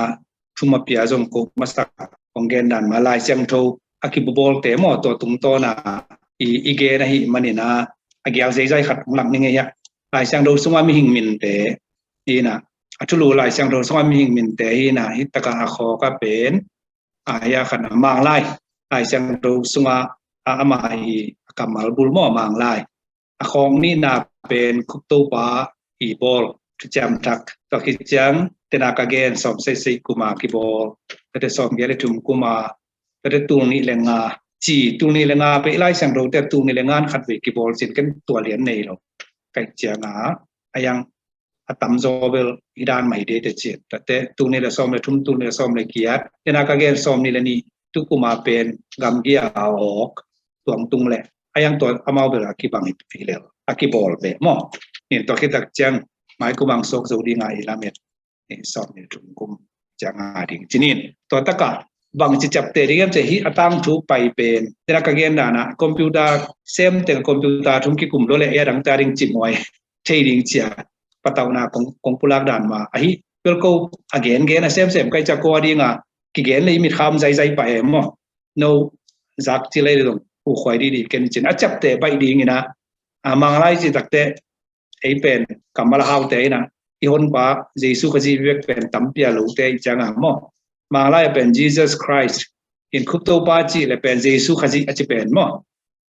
thuma pia zong ko masak kong gen dan ma Lai Siangtho a kibubawlte maw tua tungtawna i i gen ahi manina a gial zeizai khat hong lak ni ngei ah Lai Siangtho sunga mihing minte hina a thulu Lai Siangtho sunga mihing minte hina hi taka a khawka pen a hia khat a Manglai Lai Siangtho sunga a ama hi a kammal bul maw Manglai a khawng nihna pen khuptopa i bawl thuciam thak tua khit ciang tena ka gen sawm seisei kuma kibawl tate sawm gial le thum kuma tate tul nih le nga ci tul nih le nga pe i Lai Siangtho te tul nih le nga khat vei kibawl cin ken tua lian nei lo kaih cianga a yang a tamzaw bel i dan mai de te cin tate tul nih le sawm le thum tul nih le sawm le giat tena ka gen sawm nih le nih tukuma pen gamgia a awk tuangtung le a yang tua amau bel a kibang hi lel a kibawl ve maw. Nin tua khitak ciang mai kumang sawk zo dinga i lamet ni sawm ni thum kum cianga ding cinin tua taka bang ci ciapte ding em ce hi a tang thu pai pen tena ka gen dana computer sem teng computer thum kikum lo le e dang ta ding ci muai thei ding cia patauhna kong pulak dan ma ahi bel ko a gen gen a semsem kai ca ko a dinga kigen le i mit kham zaizai pa e maw. No zak ci lei dong u khuai di di ken cin a ciapte baih dingina a Manglai ci takte ei pen kammal a haute ina i honpa Jesu Khazih bek pen tampi a lote i cianga maw. Manglai a pen Jesus Christ, in Khuptopa cih le pen Jesu Khazih a ci pen maw.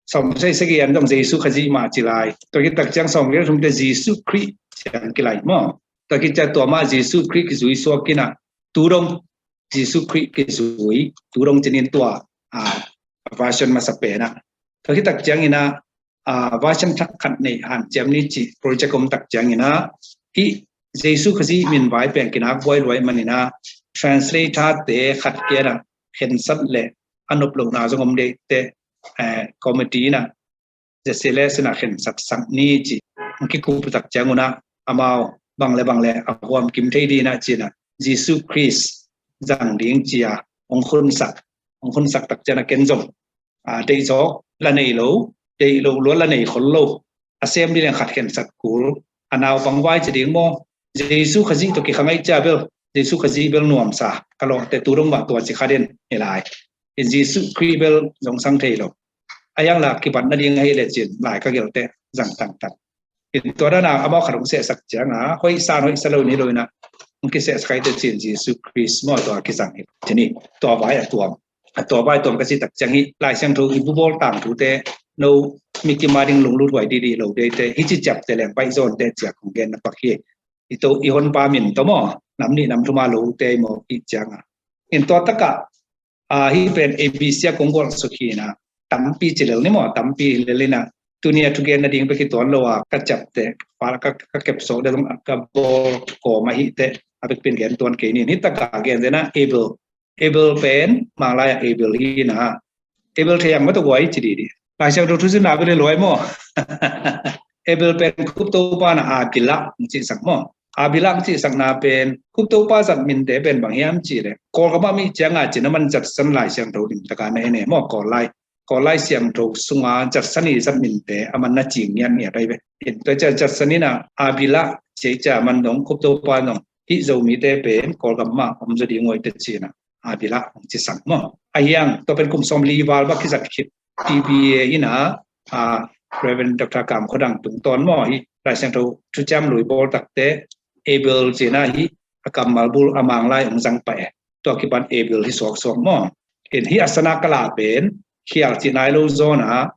Sawm sagih sagih an dong Jesu Khazih mah ci lai. Tua khit tak ciang sawm sagih thumte Jesu Khrih ciang kilai maw. Tua khit ciang tua mah Jesu Khrih kizui suak kina, tu dong Jesu Khrih kizui, tu dong cinin tua a version masa pena. Tua khit tak ciangina a version thak khat nei hanciam ni ci project om tak ciangina, hih Jesu Khazih min vai pen kinak buai luai manina, translator te khat kiana khensat le a nop lohna zong om deite, committee na Zeseles na khensat sak ni ci. Kikup tak cianguna amau bang le bang le a huam kim thei dina cina Jesu Khrist zang ding cia hong khunsak, hong khunsak tak ciana ken zong a deih zawk la nei lo, deih lo lua la nei khol lo, a sem ding leng khat khensat kul, a naupang vai ci ding maw. Jesu Khazih tawh kikha ngaih cia bel, Jesu Khazih bel nuamsa ka lawhte tu dong mah tua ci kha den hi lai. In Jesu Khrih bel zong sang thei lo. A yang la kibat nading ahi le cin lai ka gelte zang tangtang. In tua dana amau khat hong sehsak cianga hoih san hoih sa lo ni lo ina hong kisehsak ahi te cin Jesu Khrist maw tua kizang hi cini. Tua vai a tuam, a tua vai tuam ka ci tak ciang hi Lai Siangtho i bubawl tangtute no mi kima ding lunglut huai didi lo deite hici ciapte leng baih zawnte ciak hong gen na pak hi. I to i honpa min to maw nam nih nam thuma lote i maw i cianga. In tua taka a hi pen A B C a kong gual suk hina tampi ci lel ni maw, tampi lelina tunia thugen nading pek hi tuan lo a ka ciapte ka, ka kepso de zong ka bawl kawm ahite a pekpin gen tuan kei nin. Hi taka gen dena Abel, Abel pen Manglai a Abel hina. Abel thei ang mata guai ci didi. Lai Siangtho thusim na bel luai maw. Abel pen Khuptopa na Abila hong cihsak maw. Abila hong cihsakna pen Khuptopa zat minte pen bang hiam ci le Kawlgam ah mi cianga cina man zatsan Lai Siangtho lim taka na ene maw Kawl lai. Kawl lai Siangtho sunga zatsan i zat minte a man na cing ngiat ngiat ai ve. In tua cia zatsan ina Abila cia cia man dong Khuptopa dong hih Zomite pen Kawlgam mah om zaw ding uai te cina Abila hong ci sang maw. A hiang tua pen kum sawm li val bak kizat khit T B A ina a Reverend Doctor Kam Khuadang tungtawn maw hi Lai Siangtho thuciam lui bawl takte Abel cina hi a kammal bul a Manglai hong zang pah e. Tua kipan Abel hi suaksuak maw. In hi a sana kala pen khial ci nai lo zawna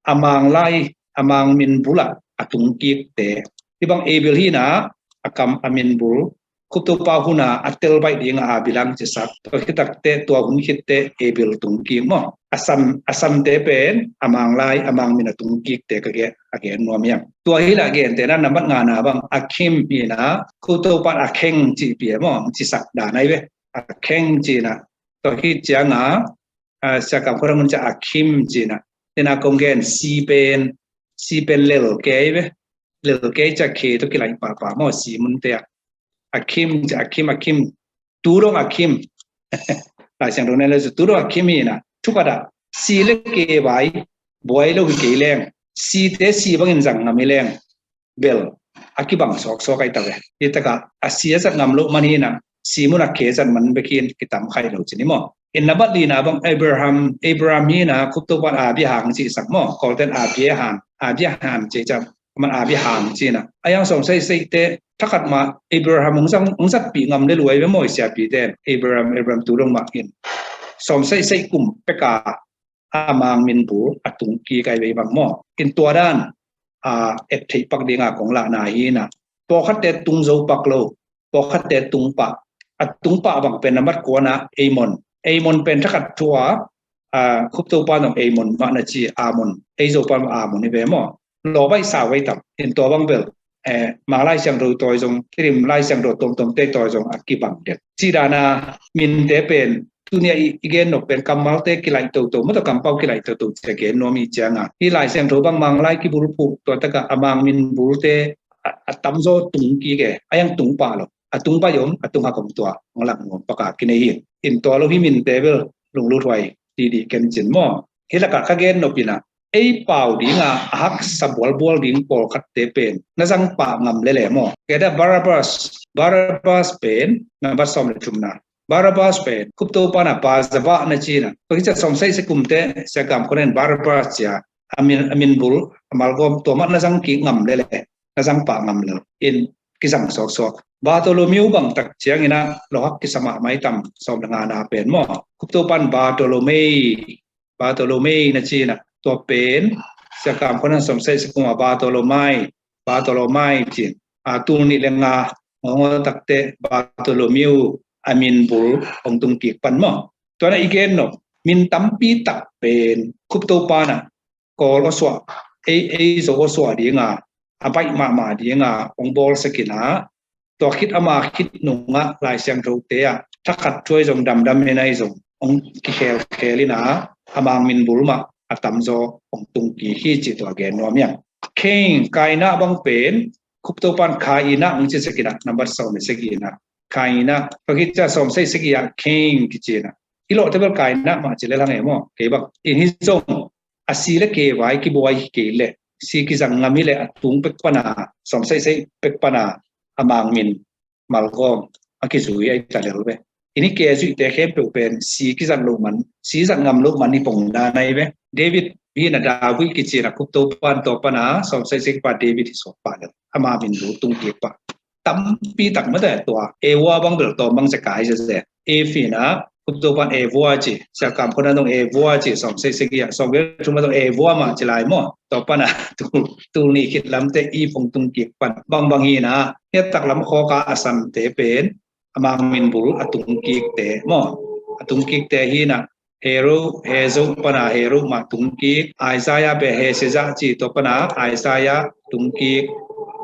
a Manglai a Mang min bula a tungkikte. Hi bang Abel hina a kam a min bul Khuptopa huna a tel baih dinga Abila hong cisak. Tua khitakte tua hun khitte Abel tungkik maw. A san, a sante pen a Manglai a Mang min a tungkikte ka gen, a gen nuam hiam. Tua hila gente na nambat ngana bang a Kim hina Khuptopa a Kheng ci pia maw. Cisak dan ai ve. A Kheng cina. Tua hi cianga a Sia Kam Khuadang mun cia a Kim cina. Ina kong gen si pen, si pen lel kei ve. Lel kei cia khe to kilai papa maw si munte a. A Kim cia a Kim a Kim. Tu dong a Kim. Lai Siangtho nen le tu dong a Kim hina. Thupata si le ke vai buai lo hi kei leng. Si te si bangin zang ngam hi leng. Bel a kibang suaksuak ai ta ve. Hi taka a si a zat ngam lo man hina si mun a khe zat man bekin kitam khai lo cini maw. In nambat lina bang Abraham, Abraham hina Khuptopa a bia hang cisak maw. Kawlten a bia hang, a bia hang ci cia man a bia hang cina. A yang sawm sagih sagihte thakhat mah Abraham hong zat pi ngam le luai ve maw i siapite. Abraham, Abraham tu dong mah in sawm sagih sagih kum peka a Mang min bul a tungkik ai ve bang maw. In tua dan a et theih pak dinga kong lahna hina. Pawlkhatte tung zo pak lo. Pawlkhatte tung pah. A tung pah bang pen nambat kuana Amon. Amon pen thakhat thua a Khuptopa nong Amon mah na ci Amon. Ei Zopa Amon hi ve maw. Lawbaih sa vai tam. In tua bang bel Manglai Siangtho tawi zong, Thirim Lai Siangtho tuamtuamte tawi zong a kibang den. Cidana minte pen tunia i gen nop pen kammalte kilaih toto, mawtaw kampau kilaih toto cia gen nuam i cianga. Hi Lai Siangtho bang Manglai kibulphuh tua taka a Mang min bulte a tamzaw tung kik e, a yang tung pah lo. A tung pai om, a tung hak om tua hong lak nuam paka kinei hi. In tua lo hi minte bel lunglut huai didi ken cin maw. Hi lakah ka gen nopina ei pau dinga a haksa bualbual ding pawlkhatte pen na zang pah ngam lele maw. Keda Barabbas, Barabbas pen nambat sawm le thumna. Barabbas pen Khuptopa na Barzabah na cina. Tua hi cia sawm sagih sagih kumte Sia Kam Khuadang in Barabbas cia a min, a min bul a malgawm tua mah na zang kik ngam lele, na zang pah ngam lel. In kizang sawksawk. Bartholomew bang tak ciangin ah lawhak kisa mahmah hi tam, sawm le nga na pen maw. Khup Topa'n Bartolomei, Bartolomei na ci-in ah, tua pen Siakam Khuana sawm sagih le sagih kum ah Bartolomai, Bartolomai ci-in, a, tul nih le nga ngawngaw takte Bartholomew a min bul hong tung kik pan maw. Tua na i gen nop, min tampi tak pen Khup Topa'n ah Kawl aw suah, ei, ei Zo aw suah dinga, a baih mahmah dinga hong bawlsak in ah, tua khit ama khit nungah Lai Siangthote ah thakhat thu ahi zong, damdam in ahi zong hong kikhelkhel in ah, a Mang min bul mah a tamzaw hong tung kik hi cih tua gen nuam hi ing. Cain, Kaina bang pen Khup Topa'n Kaina hong cisak in ah, nambat sawm le sagih in ah Kaina, tua khit ciang sawm sagih sagih ah Cain kici in ah. I lawhte bel Kaina mah ci lel hang e maw, kei bang. In hi zong a si le kei vai kibuai hi kei leh, si kizang ngam hi leh a tung pek pan a, sawm sagih sagih pek pan a, a Mang min malgawm a kizui ahi ta lel ve. In hi kei a zuihte khempeuh pen si kizat loh man, si zat ngam loh man hi pong dan ahi ve. David hi in ah, David kici in ah Khup Topa'n tua pan a sawm sagih sagih pa David hi sawk pah lel, ama min bul tung kik pah. Tampi tak mah ta, tua Eva bang bel tua bang sia kai sia sia. Eve in ah Khup Topa'n Eva ci, Siakam Khuana zong Eva ci, sawm sagih sagih ah, sawm sagih le thum ah zong Eva mah ci lai maw. Tua pan a tul, tul nih khit lamte Eve hong tung kik pan. Bangbang hi in ah, hi a taklam khawk a a sante pen a Mang min bul a tung kikte maw, a tung kikte hi in ah, Heru, Hezu pan a Heru mah tung kik, Isaiah pen Hesezah ci, tua pan a Isaiah tung kik.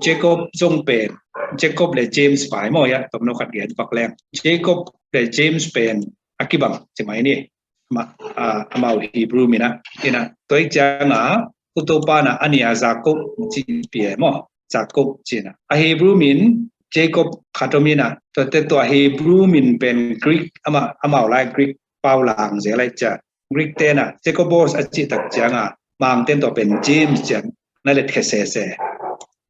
Jacob zong pen, Jacob le James pai maw, hi a tomno khat gen pak leng, Jacob le James pen a kibang ci mai ni. Amau, a, amau Hebrew min ah, in ah, tua hi ciang a Khup Topa'n ah a ni a Jacob ci pia maw, Jacob ci in ah. A Hebrew min Jacob khat om in ah, tuate tua Hebrew min pen Greek, ama, amau lai Greek pau lang zel lai ciang, Greek te'n ah Jacobos a cih tak ciang a, Mangte'n tua pen James ci-in na letkhia sese.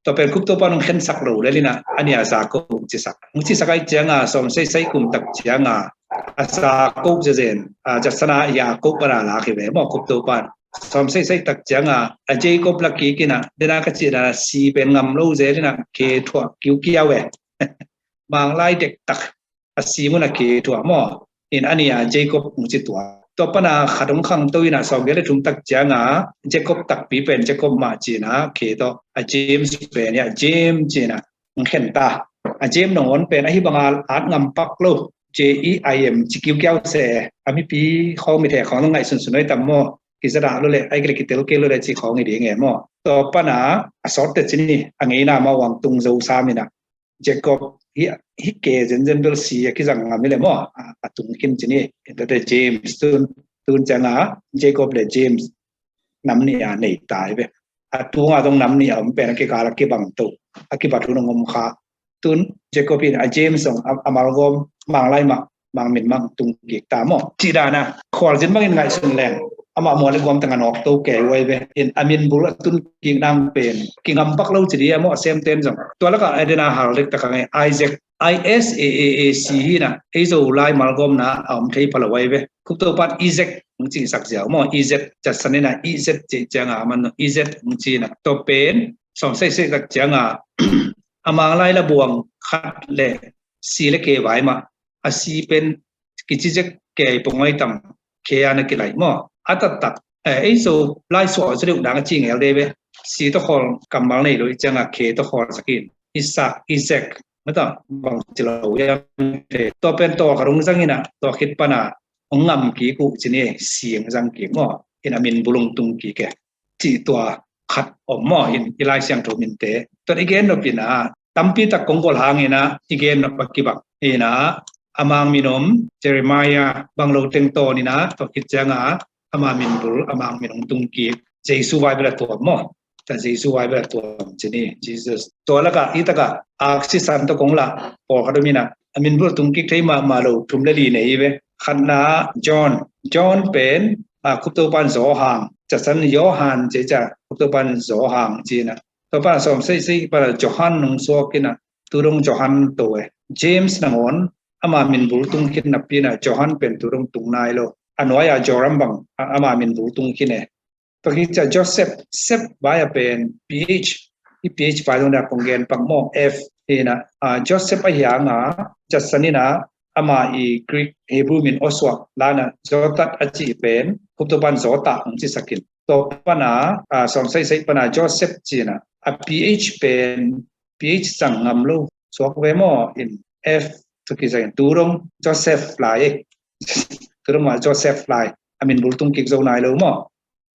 Tua pen Khup Topa'n hong khensak lo lel in ah, a ni a Jacob hong cisak. Hong cisak ahih ciang a, sawm sagih sagih kum tak ciang a, a Jacob zezen, a, Jatsan a Jacob a la lak hi ve maw, Khup Topa'n. Sawm sagih sagih tak ciang a, a Jacob la kik in ah, den a ka cih dan a si pen ngam lo zel in ah, khe thuah kiukiau e. Manglai dektak a si mun a khe thuah maw. In a ni a Jacob hong ci tua. Tua pan a khat hong khangto in ah, sawm sagih le thum tak ciang a, Jacob takpi pen Jacob mah ci in ah, khe tawh a James pen hi a, James ci in ah hong khen ta. A James nangawn pen ahi bang a at ngam pak lo, J E I M ci kiukiau se. A mipi khawng, mite khawng ngaihsun sun ahi tam maw. Kizadah lo le, ahih kei leh kitel kei lo le ci khawng hi ding e maw. Tua pan a, a sawt teh ci ni, a ngeina mah uang tung zo sam in ah, Jacob hi, hi kei zenzen bel si a kizang ngam hi leh maw, a, a tung khin ci ni. Tuate James tun, tun ciang a Jacob le James nam nih a nei ta hi ve. A tung a zong nam nih a om pen a kikal a kibang to, a kibat hun hong om kha. Tun Jacob in a James zong a, a malgawm Manglai mah, Mang min mah tung kik ta maw. Cih dan a khualzin bangin ngaihsun leng, amah mual le guam teng a nawk to kei uh ahi ve. In a min bul a tun kik nang pen kingam pak lo ci ding a maw, a semte'n zong. Tua lak ah a den a hal dek tak a ngai, Isaac, I S A A A C hi in ah, ei Zolai malgawmna a om thei pha lo ahi ve. Khup Topa'n Isaac hong cihsak ziau maw, Isaac, Jatsan in ah Isaac cih ciang a, aman Isaac hong ci in ah. Tua pen sawm sagih sagih tak ciang a, a Manglai la buang khat le si le kei vai mah, a si pen kici zek kei pong ahi tam, khe a na kilai maw. A taktak, eh, ei Zolai suah a zudeuh dang a ci ngel dei ve. Si tawh khawl kammal nei lo ahih ciang a khe tawh khawl sak in. Isaac, Isaac, mata bang ci lo hiam te. Tua pen tawlkhat hong zang in ah, tua khit pan a hong ngam kik uh ci ni, si hong zang kik maw. In a min bul hong tung kik e. Cih tua khat om maw, in i Lai Siangtho minte. Tua i gen nop in ah, tampi tak kong gual hang in ah, i gen nop a kibang. In ah, a Mang min om, Jeremiah bang lo teng tawn in ah, tua khit ciang a, ama min bul, a Mang min hong tung kik. Jesu vai bel a tuam maw. Tua Jesu vai bel a tuam ci ni, Jesus. Tua lak ah, hi tak ah, aksi san tawh kong lah, pawlkhat om in ah, a min bul tung kik thei mahmah lo, thum le li nei hi ve. Khatna, John. John pen, a, Khup Topa'n Johan, Jatsan Johan ci ciang, Khup Topa'n Johan ci in ah. Tua pan a sawm sagih sagih pan a Johan hong suak in ah, tu dong Johan to e. James nangawn, ama min bul tung khin napi in ah, Johan pen tu dong tung nai lo. A nuai a Joram bang, a, ama min bul tung khin e. Tua khit ciang Joseph, Sep vai a pen P H, i P H vai zong na kong gen pak maw, F Hi na, ah, Joseph ahi hanga, Judson in a, ama i Greek Hebrew min awsuah la na, Jotat a cih pen, Khup Topan Jota hong cisak in. Tua pana, ah, sawm seisei pana Joseph ci na, a P H pen, P H zang ngam lo, suak ve maw, in F, tu kizang in tu dong, Joseph lai e. Tu dong mah Joseph lai, a min bul tung kik zo nai lo maw.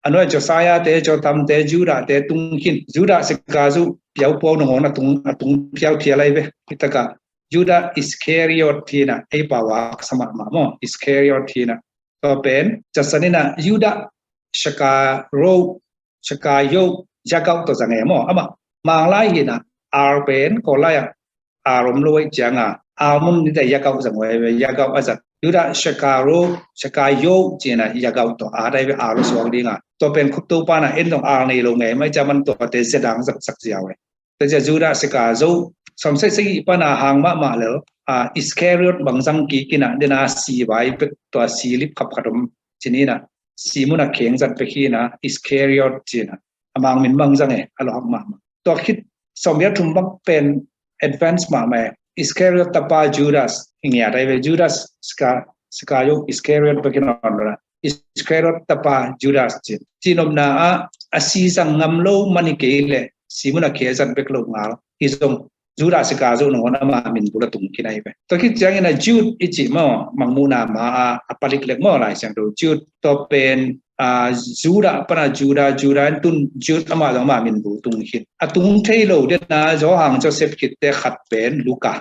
A nuai Josiah te, Jotham te, Judah te tung khin. Judah sikazu piau puau nangawn a tung, a tung phialphial ai ve. Hi taka Judah Iscariot hi na, ei pau a haksa mahmah maw, Iscariot hi na. Tua pen, Judson in a Judah Shakaro, Shakayo, Yakau tawh zang e maw. Amah, Manglai hi na, R pen, Kawllai ah, R om lo ai cianga, R mun ni ta Yakau zang e, Yakau a zat. Judah Shakaro, Shakayo ci na Yakau tawh a dai ve R lo suak dinga. Tua pen Khup Topa na en zong R nei lo ngei mai cia man tua te zia dang zak sak ziau e. Te zia Judah Shakazo, sawm seisei pana hang mahmah lel, ah, Iscariot bang zang kik in a, dena si vai pek tua si lip khap khat om ci ni na, si mun a kheng zat pek hi na, Iscariot ci na. A mang min bang zang e, a lo hak mahmah. Tua khit sawm bia thum bang pen advance mahmah e. Iscariot tapa Judas, hi ngiat ai ve Judas, Sika-, Sikayo, Iscariot bek in a om lo na. Iscariot tapa Judas ci. Ci nopna a, a si zang ngam lo man hi kei leh, si mun a kheng zat bek lo ngal. Hi zong, Judah Sikazo nangawn ama min bul a tung khin ai ve. Tua khit ciangin a Jude i cih maw, mangmuhna ma a, a palik lek maw Lai Siangtho Jude. Tua pen, ah, Judah pana Judah, Judah in tun Jude ama zong ama min bul tung khin. A tung thei lo dena Johan Joseph khit te khat pen Luka.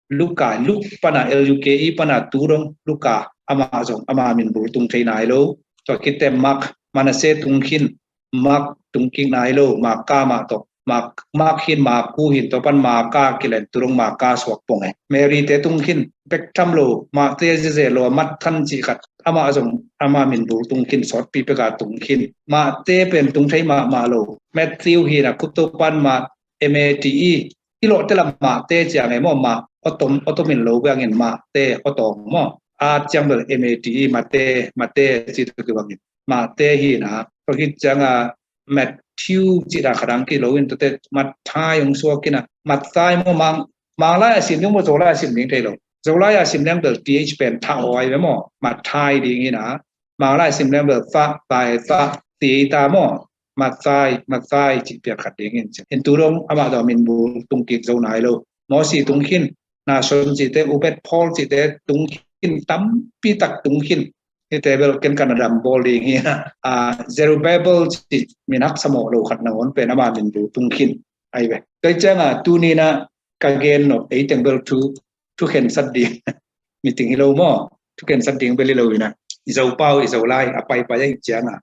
Luka, Luk pana L U K E pana tu dong Luka ama zong ama min bul tung thei nai lo. Tua khit te Mark, Manasseh tung khin, Mark tung kik nai lo, Marka mah tawh. Mark, Mark hin Marku hin, tua pan Marka kilen tu dong Marka suak pong e. Mary te tung khin, pek tham lo, Matthai zeze lo, Matthan cih khat. Ama zong, ama min bul tung khin, sawtpi peka tung khin. Matthai pen tung thei mahmah lo. Matthew hi na Khup Topan Mat, M A T E. I lawh te lam Matthai ciang e maw, ma, otom, otom in lo biangin Matthai, otong maw. A ciang bel M A T E, Matthai, Matthai ci tu kibangin. Matthai hi na, tua khit cianga Matthew cih dan khat ang kilo in, tua te Matthai hong suak in a, Matthai maw, Mang, Manglai a sim ding maw, Zolai a sim ding thei lo. Zolai a sim ding bel T H pen tha aw ai ve maw, Matthai ding hi na. Manglai a sim ding bel tha, tai tha, ti ta maw, Matthai, Matthai cih piak khat ding in. In tu dong, amah zong min bul tung kik zo nai lo. Mosi tung khin, Nahshon cihte, Obed, Paul cihte tung khin, tampi tak tung khin. Hihte bel ken ka na dam bawl ding hi na. Ah, Zerubbabel cih min haksa mawh lo khat nangawn pen ama min bul tung khin ai ve. Tua cianga tuni na ka gen nop ei teng bel thu, thu khensat ding. Meeting hi lo maw? Thu khensat ding bel hi lo hi na. I Zopau, i Zolai, a paipai a i cianga.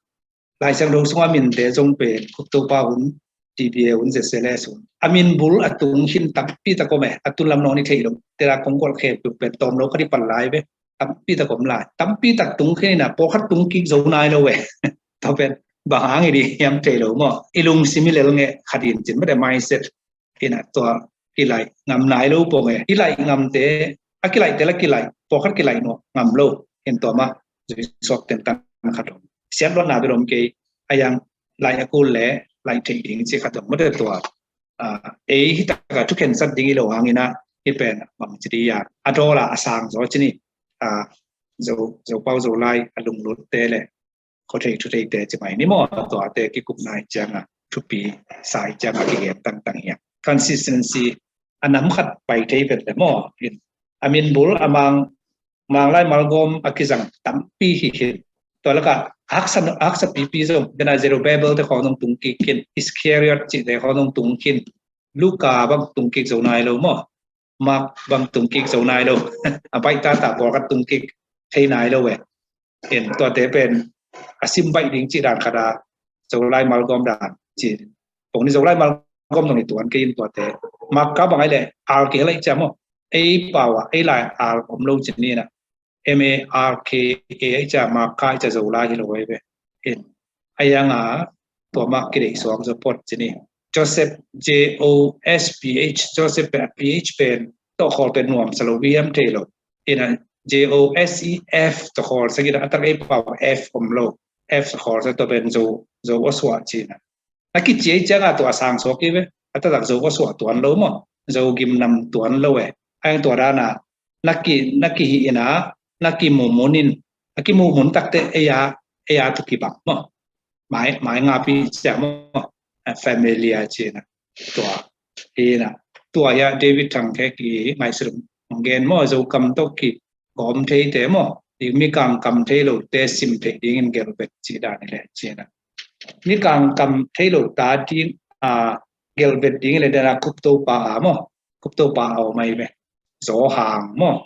Lai Siangtho sunga minte zong pen Khup Topa hun, T B A hun, Z C L S hun. A min bul a tung khin tampi tak om e, a tun lam nawn i theih lo. Tela kong gual khe tuk pen tawm lo khat i pan lai ve. Tampi tak om lai. Tampi tak tung khin ina, pawlkhat tung kik zo nai lo ve. Tua pen bang hang i di hiam thei lo maw. I lungsim i lel nge khat in cin mate mindset. Hi na tua kilaih ngam nai lo pong e. Kilaih ngamte, a kilaihte la kilaih, pawlkhat kilaih nuam ngam lo. Hin tua ma, zui suak tentan khat om. Siat luatna bel om kei, a yang laih a kul le, laih theih ding ci khat om. Mate tua, ah, ei hi taka thukhensat ding i lo hang ina, hi pen bang ci di a. A dawl a a sang zaw ci ni, ah, Zo, Zopau Zolai, a lunglut te le, khuathei thutheite ci mai ni maw, tuate kikupna i cianga thupi sa i cianga kigen tangtang hiam. Consistency a nam khat pai thei vet le maw. In, a min bul a mang, Manglai Malgawm a kizang tampi hi hi. Tua laka haksa, haksa pipi zong, bena Zerubbabel te khawng zong tung kik khin, Iscariot cihte khawng zong tung khin, Luka bang tung kik zo nai lo maw. Mark bang tung kik zo nai lo. A baih tata pawlkhat tung kik thei nai lo e. In tuate pen a sim baih ding cih dan khat a Zolai Malgawm dan cih. Pong ni Zolai Malgawm dong i tuan kei in tuate. Marka bang ai le R K L ai cia maw. Ei pau a, ei lai R om lo cih ni na. M A R K A ai cia, Marka ai cia Zolai hi lo ai ve. In a yang a tua Mark ki dei suak zo pot cih ni. Joseph, J O S P H, Joseph pen, P H pen, tawh khawl pen nuam sa lo, hiam thei lo. In a J O S E F tawh khawl sa kina, a tak ei pau F om lo. F tawh khawl sa tua pen zo, zo a suah cina. A kici ei cianga tua sang suak i ve. A tak zo a suah tuan lo maw. Zogim nam tuan lo e. Ai ang tua dana na ki, na kihih ina, na kimumun in, a kimumun takte eia, eia tu kibang maw. Mai, mai nga pi cia maw. A familia cina. Tua ina, tua ia David Thang Khek i ngaihsut hong gen maw, Zokam tawh ki gawm theite maw, i mi kangkam thei lote sim thei dingin gelbet ci dan i le cina. Mi kangkam thei lo ta ding a gelbet ding i le dana Kuptopa a maw, Kuptopa a om ai ve. Zaw Hang maw,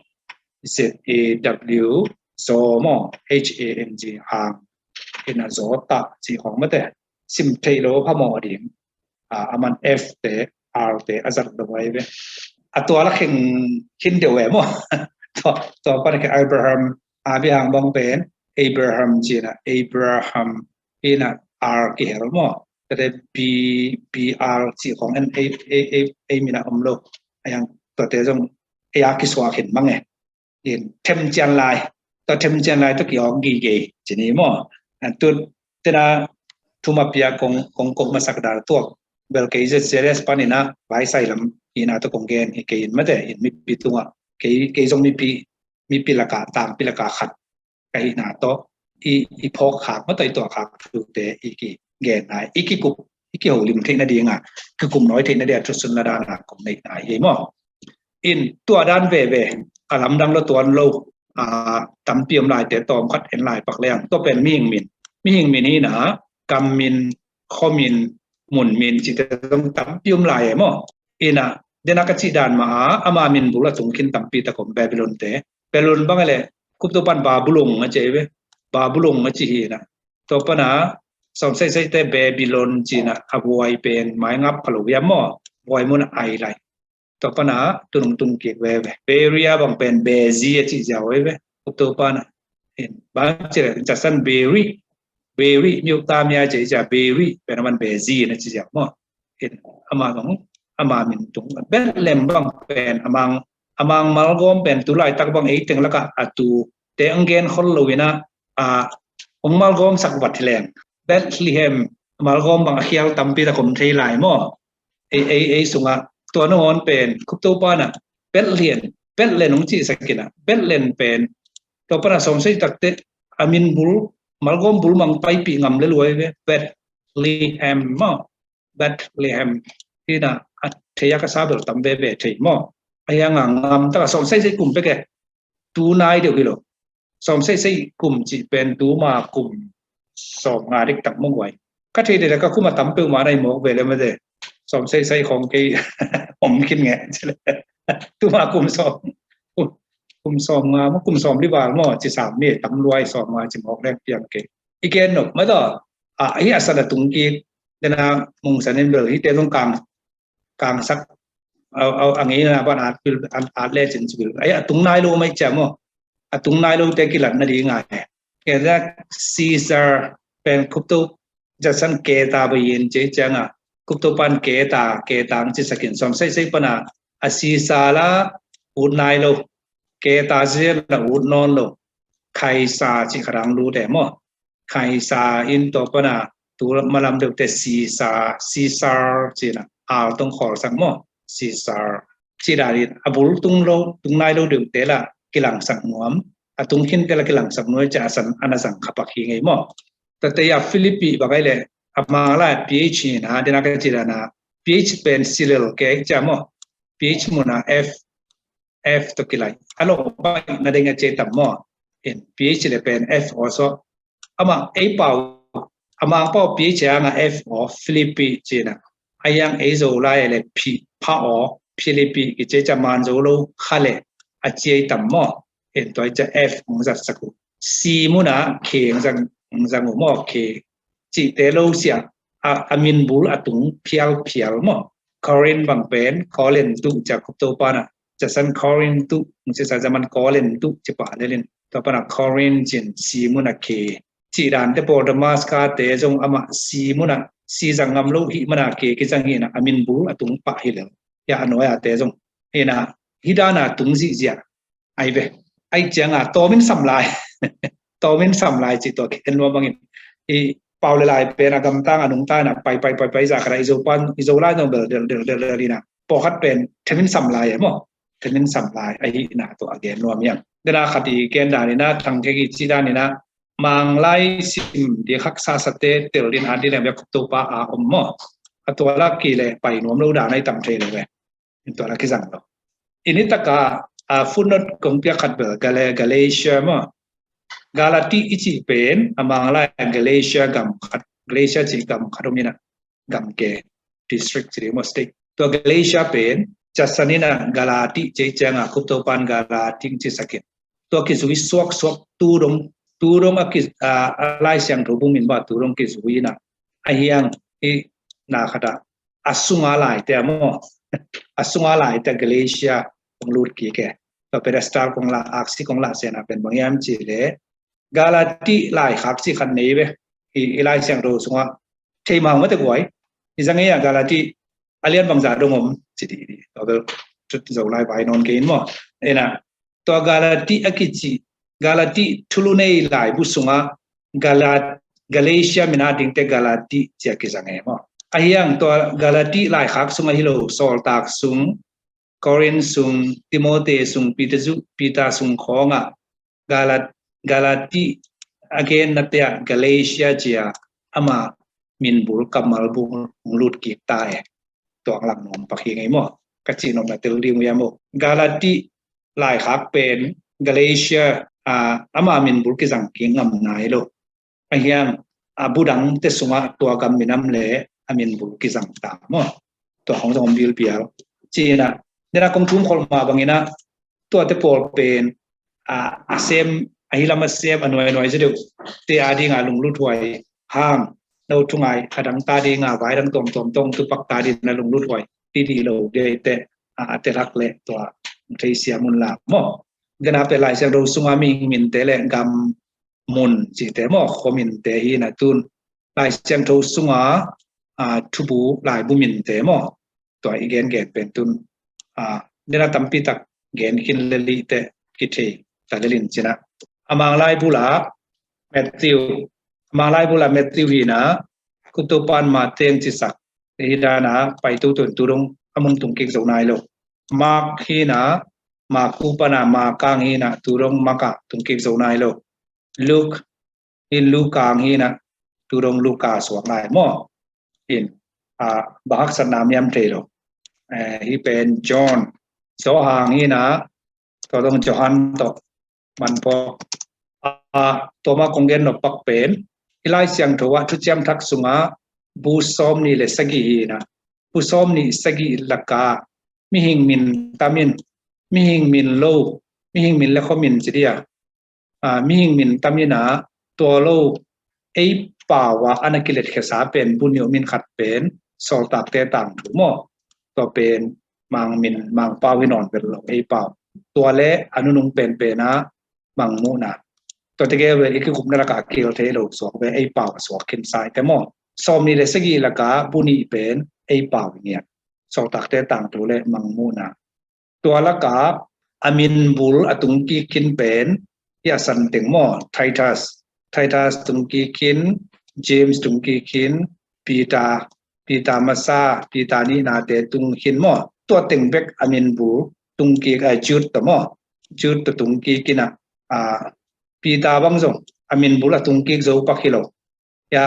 Z A W, Zaw maw, H A N G, Hang. Ina Zaw ta ci hong mate sim thei lo pha maw ding. A, aman F te, R te a zat lo ai ve. A tua la kheng khin deuh e maw. Tua, tua pan ke Abraham, Abraham bang pen Abraham cina, Abraham ina R kihel maw. Tete B, B R ci khong en A, A, A, A mina om lo. Ayang tua te zong A R kisuak hin mang e. In themcian lai, tua themcian lai tua ki awk gige cini maw. A tu tena thuma pia kong, kong kok masak dal tuak bel kei Z C L S panina vaisai lam ina tua kong gen hi kei in mate in mipi tunga kei, kei zong mipi, mipi laka, tangpi laka khat ka hihna tawh i, i phawk khak maw, tua i tuah khak thute i kigen nai, i kikup, i kiholim theihna dinga, kikup nawi theihna dinga thusun na dana kong neih nai hi maw. In tua dan veve a lamdang lo tuan lo, a, tampi om laite tawm khat en lai pak leng tua pen mihing min, mihing min hina, kam min, khaw min, mun min cite zong tampi om lai e maw. Ina dena ka cih dan ma a ama min bul a tung khin tampi tak om Babylon te. Babylon bang a le Kuptopan Babulong a ci ve. Babulong a ci hina. Tua pana sawm seisei te Babylon cina a buai pen mai ngap pha lo hiam maw. Buai mun a ai lai. Tua pana tunung tung kik veve. Beria bang pen Bezi a ci ziau veve. Kuptopan a. Bang ci le Jasan Beri. Beri miuk ta mia ci cia Beri pen aman Bezi na ci ziau maw. Ama bang ama min tung Bethlehem bang pen amang, amang malgawm pen tu laitak bang ei teng laka a tu te ang gen khol lo ina a hong malgawm sak vat hi leng Bethlehem malgawm bang a khial tampi tak om thei lai maw. Ei, ei, ei sunga tua nangawn pen Kuptopan a Bethlehem, Bethlehem hong cih sakina Bethlehem pen tua pana sawm sei takte a min bul malgawm bul mang paipih ngam le luai ve Bethlehem maw. Bethlehem hina a thei a ka sa bel tam veve thei maw. A hianga ngam taka sawm seisei kum peke tu nai deuh hi lo. Sawm seisei kum cih pen tuma kum sawm nga dik tak mawk uai. Ka thei dede ka kum a tam peuhmah na i mawk ve le mate. Sawm seisei khong kei om khin nge. Tuma kum sawm, kum, kum sawm nga maw, kum sawm li val maw ci sam ni tam luai sawm nga ci mawk leng piang kei. I gen nop mataw. A hi a san a tung kik dena mungsan in bel hite zong kang kangsak a ngeina ban at pil at le cin cipil ai a tung nai lo mai cia maw. A tung nai lo te kilat na di ngai. Kena Caesar pen Kupto Jasan keta ba yin ci cianga Kuptopan keta, ketang ci sakin sawm seisei pana a Caesar la ut nai lo. Keta ci la ut nawn lo. Kaisa ci kharang lu te maw. Kaisa in tua pana tu malam deuhte Sisa, Sisar cina al tong khawlsak maw. Sisar ci danin a bul tung lo, tung nai lo deuhte la kilangsak nuam. A tung khinte la kilangsak nuam cia a san ana zang khapak hi ngei maw. Tate ya Philippi bakai le a mala P H hi na dena ka ci dana P H pen silel kek cia maw. P H muna F F to kilai a lo bai na deng a ce tam maw. In P H le pen F also ama ei pau ama pau P H anga F o Philippi cina. A yang ei zo lai le phi pha o Philippi ki ce ca man zo lo kha le a ciai tam maw. In toi ca F hong zat saku si muna ke hong zang hong zang u maw ke cite lo sia a, a min bul a tung phial phial maw. Korin bang pen Korin tu ca Kuptopan a Jasan Korin tu, mung ci sa zaman Korin tu ci pa lelin. Tua pana Korin cin si muna ke. Ci dan te pawl Damaska te zong ama si muna si zang ngam lo hi mana ke ki zang hi na a min bul a tung pa hi lel. Ya a nuai a te zong hi na hi dana tung zihziah. Ai ve. Ai cianga tawmin sam lai. Tawmin sam lai ci tua khen lua bangin. I pau le lai pen a gamtang a nungtana pai pai pai pai za kara i zo pan i zo lai zong bel del del del del ina. pawlkhat pen themin sam lai e maw. Themin sam lai ahihna tua a gen nuam hiam. Dena khat i gen daninah thangkek i ci daninah Manglai sim di khak sasate tel din at di leng bek Khuptopa a om maw. A tua lak ki le pai nuam lo dan ai tam thei lo ve. Tua lak kizang lo. I ni taka a footnote kong piak khat bel Gale Galatia maw. Galati i ci pen a Manglai Galatia gam khat, Galatia ci gam khat om inah, gam ke district ci ding maw, state. Tua Galatia pen casan inah Galati ci cianga Khuptopan Galati ci sakin. Tua kizui suaksuak tu dong, tu dong a ki a Lai Siangtho bu min ba tu dong kizui inah. A hiang i na khata a sunga laite maw. A sunga laite Galatia kong lut kik e. Tua pedestal kong la, aksi kong la sena pen bang hiam ci le Galati laikhak ci khat nei ve. I, i Lai Siangtho sungah thei mang mate guai. I zang ei a Galati a lian bangza dong om ci di di. Tua bel tut zo lai vai non kein maw. Ena tua Galati a kici, Galati thulu nei laibu sungah Galat Galatia mina dingte Galati cia kizang e maw. A hiang tua Galati laikhak sungah hi lo, Sawltak sung, Korin sung, Timote sung, Peter zu, Peter sung khawngah Galat, Galati a genna te ah Galatia cia ama minbul kammal bul hong lut kik ta e. Tuang lang nong pakhi ngei maw. Ka ci nong na tel ding uya maw. Galati laikhak pen Galatia a ama minbul kizang kik ngam nai lo. A hiang a budang te sungah tua gam minam le a minbul kizang ta maw. Tua hong zong bilbial. Cina dena kong thum khol ma bangina tuate pawl pen a sem a hilam a sem a nuai nuai zi deuh te a dinga lunglut huai hang no thungai a dang ta dinga vai dang tuamtuam tong tupak ta dina lunglut huai ti di lo dei te a te lak le tua thei sia mun la maw. Dena pe Lai Siangtho sunga mihing minte le gam mun cite maw, khuaminte hi na tun Lai Siangtho sunga a thubu laibu minte maw. Tua i gen gen pen tun a dena tampi tak gen khin le lite kithei ta le lin cina. A Manglai bula Matthew, a Manglai bula Matthew hi na Khuptopan Mateng cisak hi dana pai tu tun tu dong a mun tung kik zo nai lo. Mark hi na Maku pana Makang hi na tu dong Maka tung kik zo nai lo. Luke hi Lukang hi na tu dong Luka suak nai maw. In a bahak sat na miam thei lo. Hi pen John Johan hi na tua dong Johan tok man pok a tua ma kong gen nop pak pen i Lai Siangtho ah Thuciam Thak sunga bu sawm ni le sagih hi na bu sawm ni sagih laka mihing min tamin mihing min lo mihing min le khuamin ci dia mihing min tamin a tua lo ei pau a ana kilet khesa pen bu ni min khat pen Sawltakte tangthu maw. Tua pen mang min mang pau hi nawn vel lo ei pau. Tua le a nunung penpen a mang muhna. Tua teke ve i kikupna laka kil thei lo suak ve ei pau a suak khin sai te maw. Sawm ni le sagih laka bu ni pen ei pau hi ngiat. Sawltakte tangthu le mang muhna. Tua laka a minbul a tung kik khin pen hi a san teng maw. Titus, Titus tung kik khin, James tung kik khin, Peter, Peter masa, Peter nihnate tung khin maw. Tua teng bek a minbul tung kik a Jude ta maw. Jude ta tung kik khin a Peter bang zong a minbul a tung kik zo pak hi lo. Ya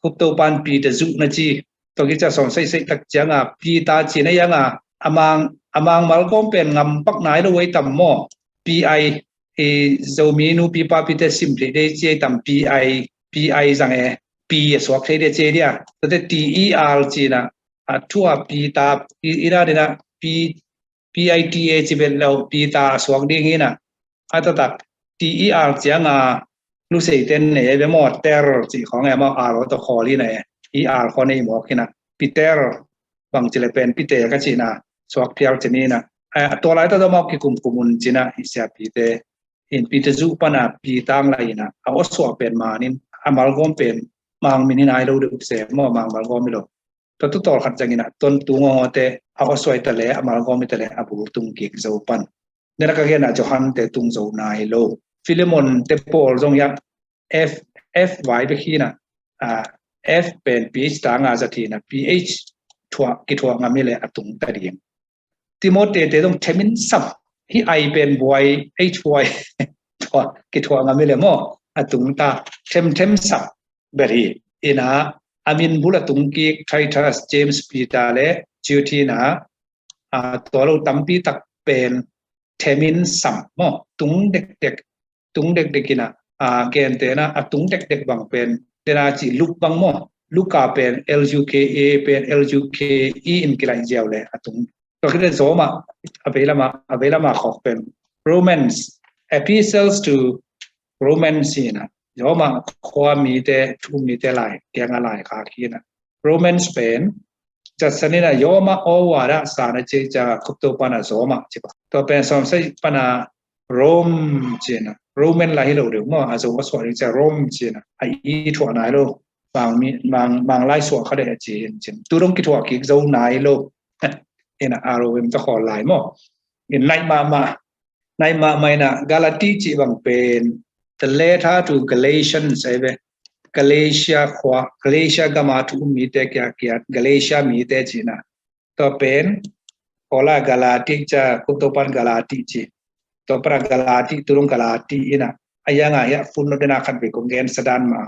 Khuptopan Peter zuh na ci. Tua kica sawm seisei tak cianga Peter ci na yanga amang amang malgawm pen ngam pak nai lo wei tam maw. Pi i Zomi nu pipa pite sim thei dei ci ei tam pi i pi i zang e pi a suak thei dei ci ei dia. Tate ti i al ci na a thua Peter i ira dina pi P I T A ci bet lo Peter a suak ding hi na. A taktak T E R cianga lusei ten ne be maw ter ci khawng e maw R aw tawh khawl hi na e. E R khaw nei mawk hi na. Peter bang ci le pen Peter ka ci na suak phial ci ni na. A tua lai ta dawh maw kikum kumun ci na i sia Peter in Peter zu pana Peter ang lai na a aw suah pen manin a malgawm pen mang min hi nai lo deuh se maw mang malgawm hi lo. Tua tu tawl khat zangin a ton tu ngawngawte a aw suai ta le a malgawm hi ta le a bul tung kik zo pan. Nena ka gen a Johan te tung zo nai lo. Philemon te Paul zong ya F F vai bek hi na a F pen P H ta nga zat hi na P H thuah kithuah ngam hi le a tung ta ding. Timote te zong themin sam hi ai pen buai ei thuai tua kithuah ngam i le maw a tungta themthem sam ber hi. Ina a min bul a tung kik Titus, James, Peter le Jude hi na a tua lo tampi tak pen themin sam maw tung dekdek tung dekdek ina a gentena a tung dekdek bang pen dena ci Luk bang maw Luka pen L U K A pen L U K E in kilaih ziau le a tung tua khit le Roma a veilama a veilama khawk pen Romans, Epistles to Romans ina Roma khua mite thu mite lai kianga lai kha khi ina Romans pen Jasanina Roma owa da sana ci ca khupto pana Roma ci ba tua pen som sai pana Rome cina Roman la hi lo deuh maw a zo a suah ding ca Rome cina a i thuah nai lo mang mi mang mang lai suah kha deh a ci hin cin tu dong kithuah kik zo nai lo ina a Rome ta khawl lai maw in nai ma ma nai ma ma ina Galati ci bang pen the letter to Galatians ai ve Galatia khua Galatia gama thu um mite kia kia Galatia mite cina tua pen Paula Galati ca khupto pan Galati ci tua para Galati tu dong Galati ina a yanga hi a fun no dena khat ve kong gen sadan ma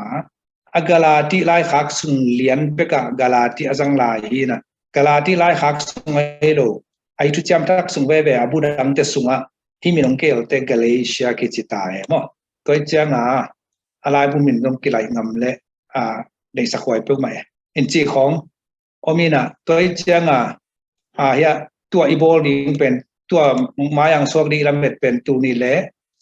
a Galati lai khak sung lian peka Galati a zang lai hi ina Galati lai khak sung ai lo ai thu ciam thak sung veve a budang te sunga hi min ong kel te Galatia kici ta e maw toi cianga a lai bu min dong kilai ngam le a dei sakhuai peuh ma e in ci khong om ina toi cianga a hia tua i bawl ding pen tua mayang suak ding i lamet pen tu ni le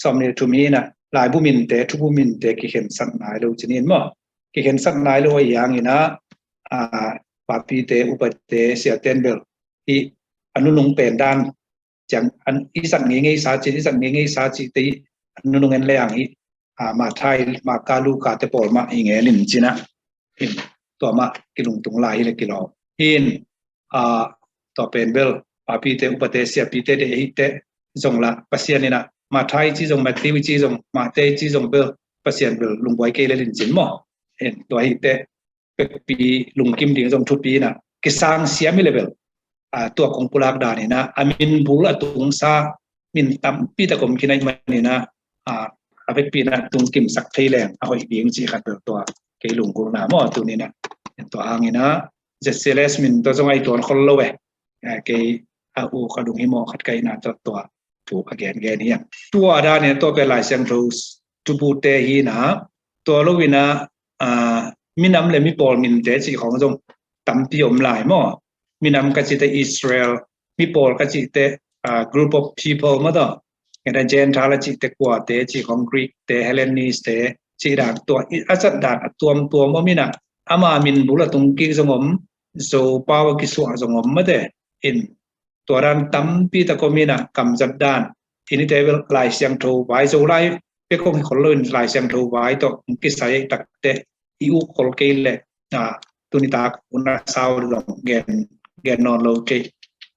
som ni thum hi ina laibu minte thubu minte kikhensat nai lo cinin maw kikhensat nai lo a hiang ina a papite upate siaten bel i a nunung pen dan ciang an i zat ngei ngei sa ci i zat ngei ngei sa ci te i a nunung en le ang i a Mathai Maka Luka te pawl ma i ngelin cina in tua ma kilungtung lai hi le kilawm in a tua pen bel papite upate siapite de hi te zong la Pasian ina Mathai ci zong Matthew ci zong Mate ci zong bel Pasian bel lungbuai kei le lin cin maw in tua hi te pekpi lungkim ding zong thupi ina kisang siam i le bel a tua kong pulak dan ina a min bul a tungsa min tampi tak om kinai man ina a a vekpi na tung kimsak thei leng a hoih ding ci khat bel tua kei lunggulhna maw tu nina tua hangina Z C L S min tua zong ai tuan khol lo e kei a u ka dung hi maw khat kai na tua tua tu a gen gen hiam tua dan ina tua pe Lai Siangtho tubute hi na tua lo ina a minam le mipawl minte ci khong zong tampi om lai maw minam ka cite Israel mipawl ka cite a group of people maw taw ngena Gentile a cite kuate ci khong Greek te Hellenist te ci dan tua a zat dan a tuamtuam om ina ama min bul a tung kik zong om zo pau a kisuah zong om mate in tua dan tampi tak om ina kamzat dan ini te bel Lai Siangtho vai zo lai pek kong hi khol lo in Lai Siangtho vai tawh kisai takte i uk khol kei le a tuni tak una sau dong gen gen nawn lo kei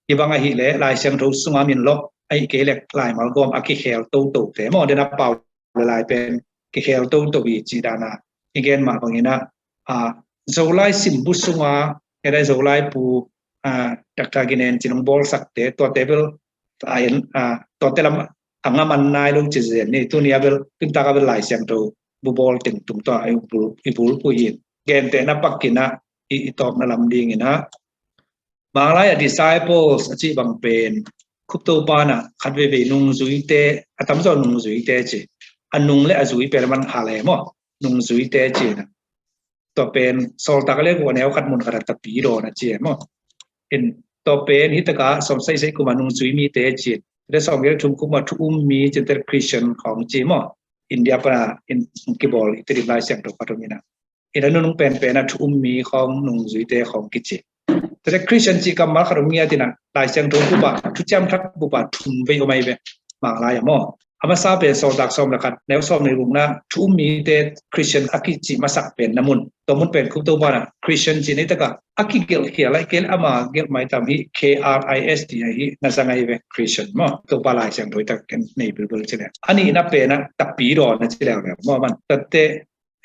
hi bang ahi le Lai Siangtho sunga min lok ahi kei le laimal gawm a kikhel toto te maw dena pau le lai pen kikhel toto hi ci dana i gen mah bangina a Zolai simbu sunga edai Zolai pu a Dr. Ginen cinong bawlsakte tuate bel a tuate lam a ngaman nai lo ci zen ni tuni a bel tun taka bel Lai Siangtho bubawl tengtung tua i bul i bul pu hi gente na pakina i i tawpna lam dingina Manglai a disciples a cih bang pen khupto pana khat veivei nungzuite a tamzaw nungzuite ci a nung le a zui pen man kha le maw nungzuite cina tua pen sawltak le kua neu khat mun khat a tapi dawn a ci maw in tua pen hitaka sawm saisai kuma nungzui mite cin te sawm gel thum kuma thu um mi cin te Christian khawng ci maw India pana in kibawl i Tedim Lai Siangtho khat um ina ina nunung penpen a thu um mi khawng nungzuite khawng kici tete Christian cih kammal khat om ngiat ina Lai Siangtho bupa thu ciam thak bupa thum vei om ai ve Manglai a maw a masa pen sawltak sawm le khat neu sawm le gukna thu um mite Christian a kici masak pen na mun tua mun pen khupto pana Christian ci nei taka a kigelh khial ai kel ama gelh mai tam hi K R I S T I hi na zang ai ve Christian maw topa Lai Siangtho i tak ken nei bilbil ci le a nihna pen a tapi dawn na ci leuleu maw man tate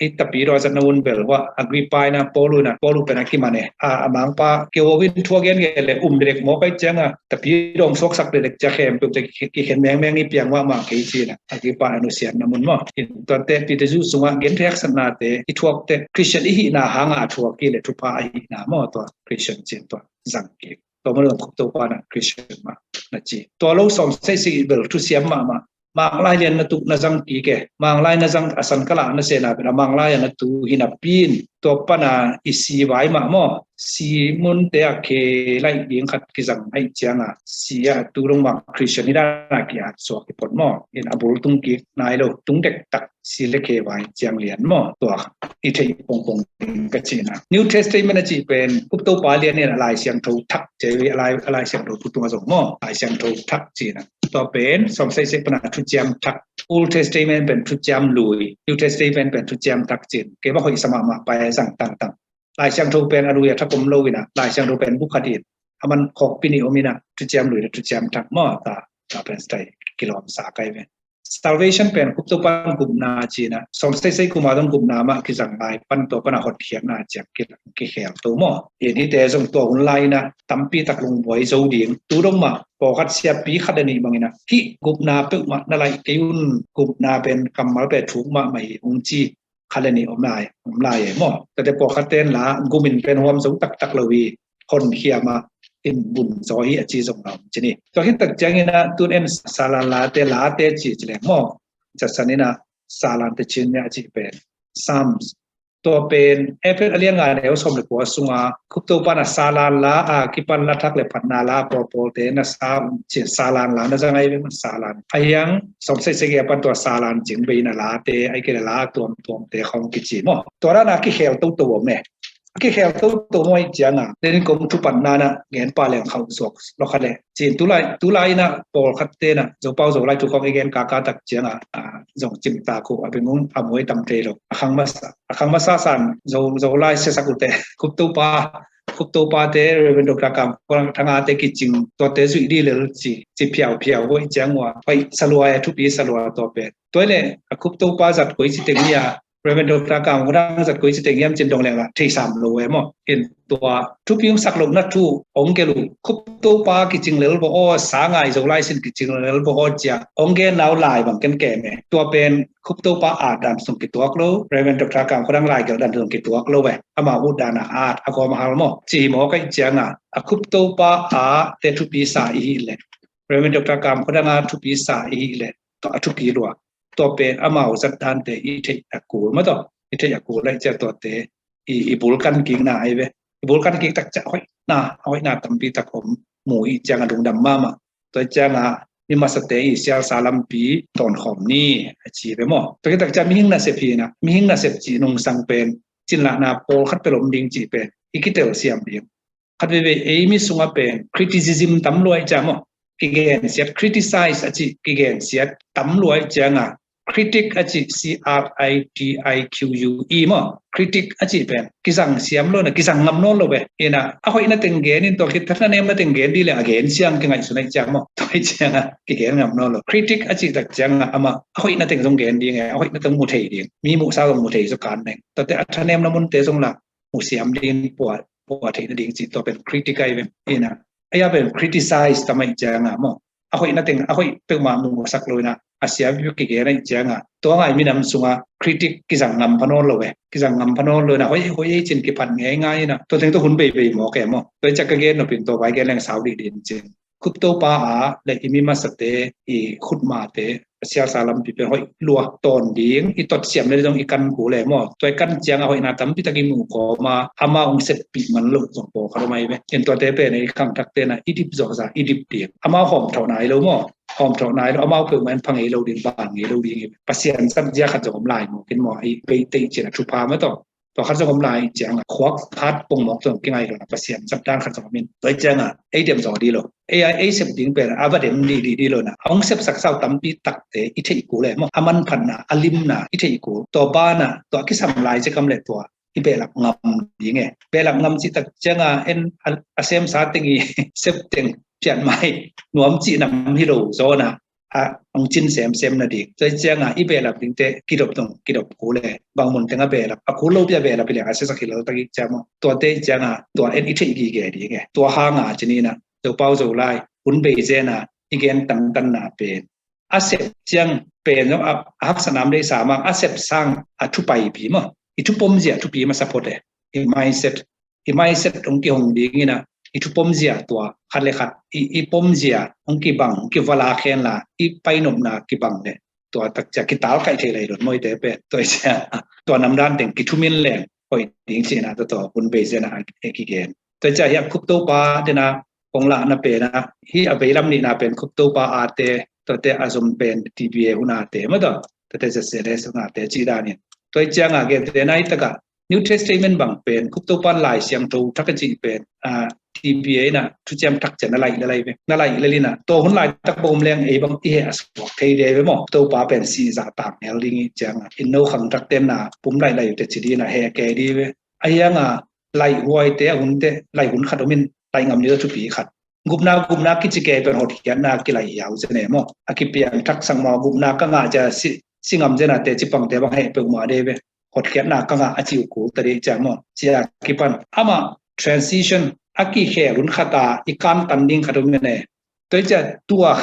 I tapi dawh zatna mun bel hua Agrippa ina Paul ina Paul pen a kiman e. A, a mangpa keu in thu a gen gen le um dek mawk ai cianga tapi dawh suaksak dek cia khempeuh te ki, kikhen mengmeng i piang mahmah kei cina. Agrippa a nusiatna mun maw. In tuate Peter zu sunga gen theksatnate i thuakte Christian i hihna hanga a thuak i le thupha a hihna maw tua Christian cin tua zang kik. Tua mah lo khupto pana Christian mah na ci. Tua lo sawm seisik bel thusiam mahmah. Manglai lian na tuk na zang kik e. Manglai na zang a san kala na sena bel a manglai na tu hi napi in. Tua pana i si vai mah maw. Si munte a khe lai ding khat kizang ai cianga. Si a tu dong mah Christian hi dana ki at suak i pot maw. In a bul tung kik nai lo tung dektak si le khe vai ciang lian maw. Tua i theih pongpong ding ka cina. New Testament a cih pen khupto pa lian in a Lai Siangtho thak ci a, a Lai, a Lai Siangtho thu tunga zong maw. Lai Siangtho thak cina. Tua pen sawm seisik pana thuciam thak. Old Testament pen thuciam lui. New Testament pen thuciam thak cin. Kei bang hoih sa mahmah pai zang tangtang. Lai Siangtho pen a lui a thak om lo ina. Lai Siangtho pen bukhat in. A man khawkpi nih om ina. Thuciam lui le thuciam thak maw ta. Ta pen stai kilawm sa kai ve. Salvation pen khupto pan gupna cina. Sawm seisik kuma dong gupna mah kizang lai pan tua pana hotkhiatna ciang ki, kikhel to maw. In hite zong tua hun lai ina tampi tak lungbuai zo ding. Tu dong mah pawlkhat siapi khat a nih bangina. Hih gupna peuhmah na lai kei un gupna pen kammal pe thuk mahmah hi ung ci. Khat le nih om lai, om lai e maw. Tate pawlkhat ten la gumin pen huam zo taktak lo hi. Honkhiama in bun zaw hi a ci zong la om cini. Tua khit tak ciangina tun en salan late late ci ci leng maw. Casanina salante cin nia ci pen. Psalms. Tua pen Efet a lianga neu sawm le kua sunga khupto pana salan la a kipan la thak le phatna la pawlpawlte na sa cin salan la na zang ai ve man salan. A hiang sawm seisik a pan tua salan cing bei na late ai kei le la tuamtuamte khawng kici maw. Tua dana kikhel toto om e. Kikhel toto maw ai cianga. Lenin kong thupatna na gen pa leng khauh suak lo khat le. Cin tulai, tulai ina pawlkhat tena Zopau Zolai thu khawng i gen kaka tak cianga. A, zong cimta khu a bing ung a muai tam thei lo. A khang masa, a khang masa san Zo, Zolai siasak ute. Khupto pa, khupto pa te, Reverend Doctor Kam Khua Thanga te kicing, tua te zui di lel ci, ci phiau phiau hoi ciang ua. Hoi salua e thupi salua tua pe. Tua le, a khupto pa zat koi ci teng ia, Reverend Doctor Kam Khua Thang zat koi ci teng iam cin dong leng la, thei sam lo e maw. In tua, thupi um sak lo na thu, ong ke lu, khupto pa kicing lel bo o, sa ngai Zolai sin kicing lel bo o cia. Ong ke nau lai bang ken ke me. Tua pen, khupto pa at dan sung kituak lo, Reverend Doctor Kam Khua Thang lai gel dan sung kituak lo e. Ama ut dan a at, a gom hal maw. Ci hi maw kai cianga, a khupto pa a te thupi sa i hi le. Reverend Doctor Kam Khua Thang a thupi sa i hi le. Tua a thupi lua. Tua pen amau zat dante i theih a kul maw tua. I theih a kul lai cia tuate i, i bul kan kik na ai ve. I bul kan kik tak cia hoih na, hoih na tampi tak om mu i cianga lungdam mahmah. Tua cianga mi masate i sialsa lampi tawn khawm ni a ci ve maw. Tua khit tak cia mihing nasep hi na, mihing nasep ci nungsang pen, cin lahna pawlkhat pe lom ding ci pen, i kitel siam ding. Khat veve ei mi sunga pen criticism tam luai cia maw. Kigen siat, criticize a ci kigen siat tam luai cianga. Critic a ci C R I T I Q U E maw. Critic a ci pen kizang siam lo na, kizang ngam nawn lo ve. Ina a hoihna teng gen in tua khit thanem na teng gen di le a gen siang kingaihsun ai cia maw. Tua ai cianga kigen ngam nawn lo. Critic a ci tak cianga ama a hoihna teng zong gen ding e, a hoihna teng mu thei ding. Mi muhsa zong mu thei zo kan neng. Tuate a thanem na munte zong la mu siam ding pua, pua theihna ding ci tua pen critic ai ve. Ina, a ia pen criticize tam ai cianga maw. A hoihna teng, a hoih peuhmah musak lo ina, a sia bik kigen ai cianga. Tua ngai minam sunga critic kizang ngam pha nawn lo ve. Kizang ngam pha nawn lo ina, hoih, hoih ei cin kiphat ngei ngai ina. Tua teng tua hun bei bei maw ke maw. Tua ciak ka gen nopin tua vai gen leng sau dih din cin. Khupto pa a le i mi masate i khutmate sialsa lampi pen hoih lua tawn ding i tot siam le zong i kan kul e maw. Tua i kan cianga hoihna tampi tak i mu kawma ama ong seppih man lo zong pawlkhat om ai ve. Ken tuate pen i khangthak tena i dip zawhza i dip ding. Amau hawmthawh nai lo maw. Hawmthawh nai lo amau peuhmah in pha ngei lo ding, ban ngei lo ding i ve. Pasian zat zia khat zong om lai maw. Ken maw i beitei cina thupha maw tawh. Tua khat zong om lai cianga khuak phat pongmawk zong kingai lo na Pasian zat dan khat zong om in. Tua i cianga ei dem zaw di lo. Ei a ei sep ding pen a va dem di di di lo na. A hong sepsak sau tampi takte i theih kul e maw. A manphatna, a limna i theih kul. Tua bana, tua kisam lai cikam le tua i behlap ngam ding e. Behlap ngam cih tak cianga en a, a semsa teng i sep teng pian mai nuam cih nam hi lo zaw na. a hong cin semsem nading. Tua hi cianga i behlap dingte kidop dong kidop kul e, bang mun teng a behlap, a kul lo pi a behlap hi leng a siasak hi lo tak hi ciang maw. Tuate hi cianga tua en i theih gige ding e. Tua hanga ci ni na, Zopau Zolai hun bei zena i gen tantanna pen a sep ciang pen zong a, a haksa nam dei sa mang, a sep sang a thupaipi maw, i thupomzia thupi masa phot e. I mindset, i mindset hong kihong ding ina, i thupomzia tua khat le khat i, i pomzia hong kibang, hong kivala khen la i painopna kibang le tua takcia kitalkaih thei lai dot mawite pen tua i cia, tua namdan teng kithumin leng hoih ding cina tua tua hun bei zena a kigen. Tua cia hi a Khup Topa dena kong lahna pena hi a veilam nihna pen Khup Topa ate, tuate a zom pen T B A hunate maw tua, tuate Z Z S hunate cih danin. Tua hi cianga gentena hi taka New Testament bang pen Khup Topan Lai Siangtho thak a cih pen a, T B A na thuciam thak cian na laih lalai ve, na laih lalina tua hun laitak bawm leng ei bang i heh a suak thei dei ve maw. Topa pen sihzah tak ngel ding hi cianga in no khang thak tenna pum laih laih te ci dina heh kei di ve. A hianga laih huaite a hunte laih hun khat omin laih ngam ni thupi khat. Gupna gupna kici kei pen hotkhiatna kilaih hiau zene maw. A kipiang thak sang maw gupna ka ngah cia si, si ngam zena te cipangte bang heh peuhmah dei ve. Hotkhiatna ka ngah a ci uh kul ta dei ciang maw. Cia kipan ama transition a kikhel hun khata i kantan ding khat om mene. Tua hi cia tua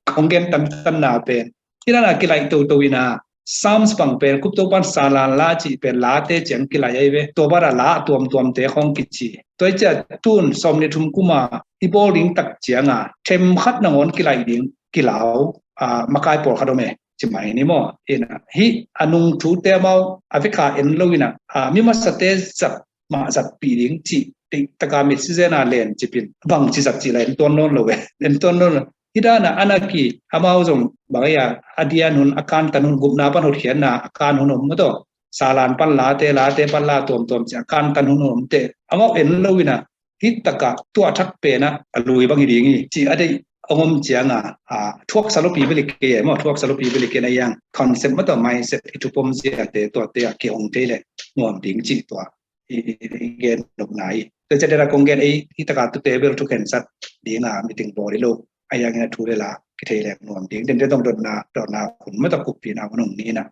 kong gen tantanna pen hi dana kilaih toto ina Psalms bang pen Khup Topan salan la cih pen late ciang kilaih ahi ve. Tua bada la tuamtuamte khong kici. Tua hi cia tun sawm ni thum kuma i bawl ding tak cianga them khat nangawn kilaih ding kilau a, makai pawl khat om e. Ci mai ni maw. Ina hi a nung thute amau a veka en lo ina a, mi masate zat mah zatpih ding cih teitaka mit sizena len cipin bang ci zat cih la en tuan nawn lo ve. En tuan nawn lo. Hi dana ana ki amau zong bang a, a dian hun a kantan hun gupna pan hotkhiatna a kan hun om maw tua. Salan pan late, late pan la tuamtuam cih a kantan hun om te amau en lo ina hi taka tua thak pena a lui bang hi ding hi ci a deih a ngom cianga a thuaksa lopi beli kei maw, thuaksa lopi beli kei na yang concept maw tua mindset i thupom ziate tuate a kihong thei le nuam ding cih tua i gen nopna hi. Tua ciat dera kong gen ei hi taka tute bel thukhensat dinga meeting bawl hi lo a yangin a thu le la kithei le nuam ding den de dong dotna dotna hun maw tua kuppina hun hong nina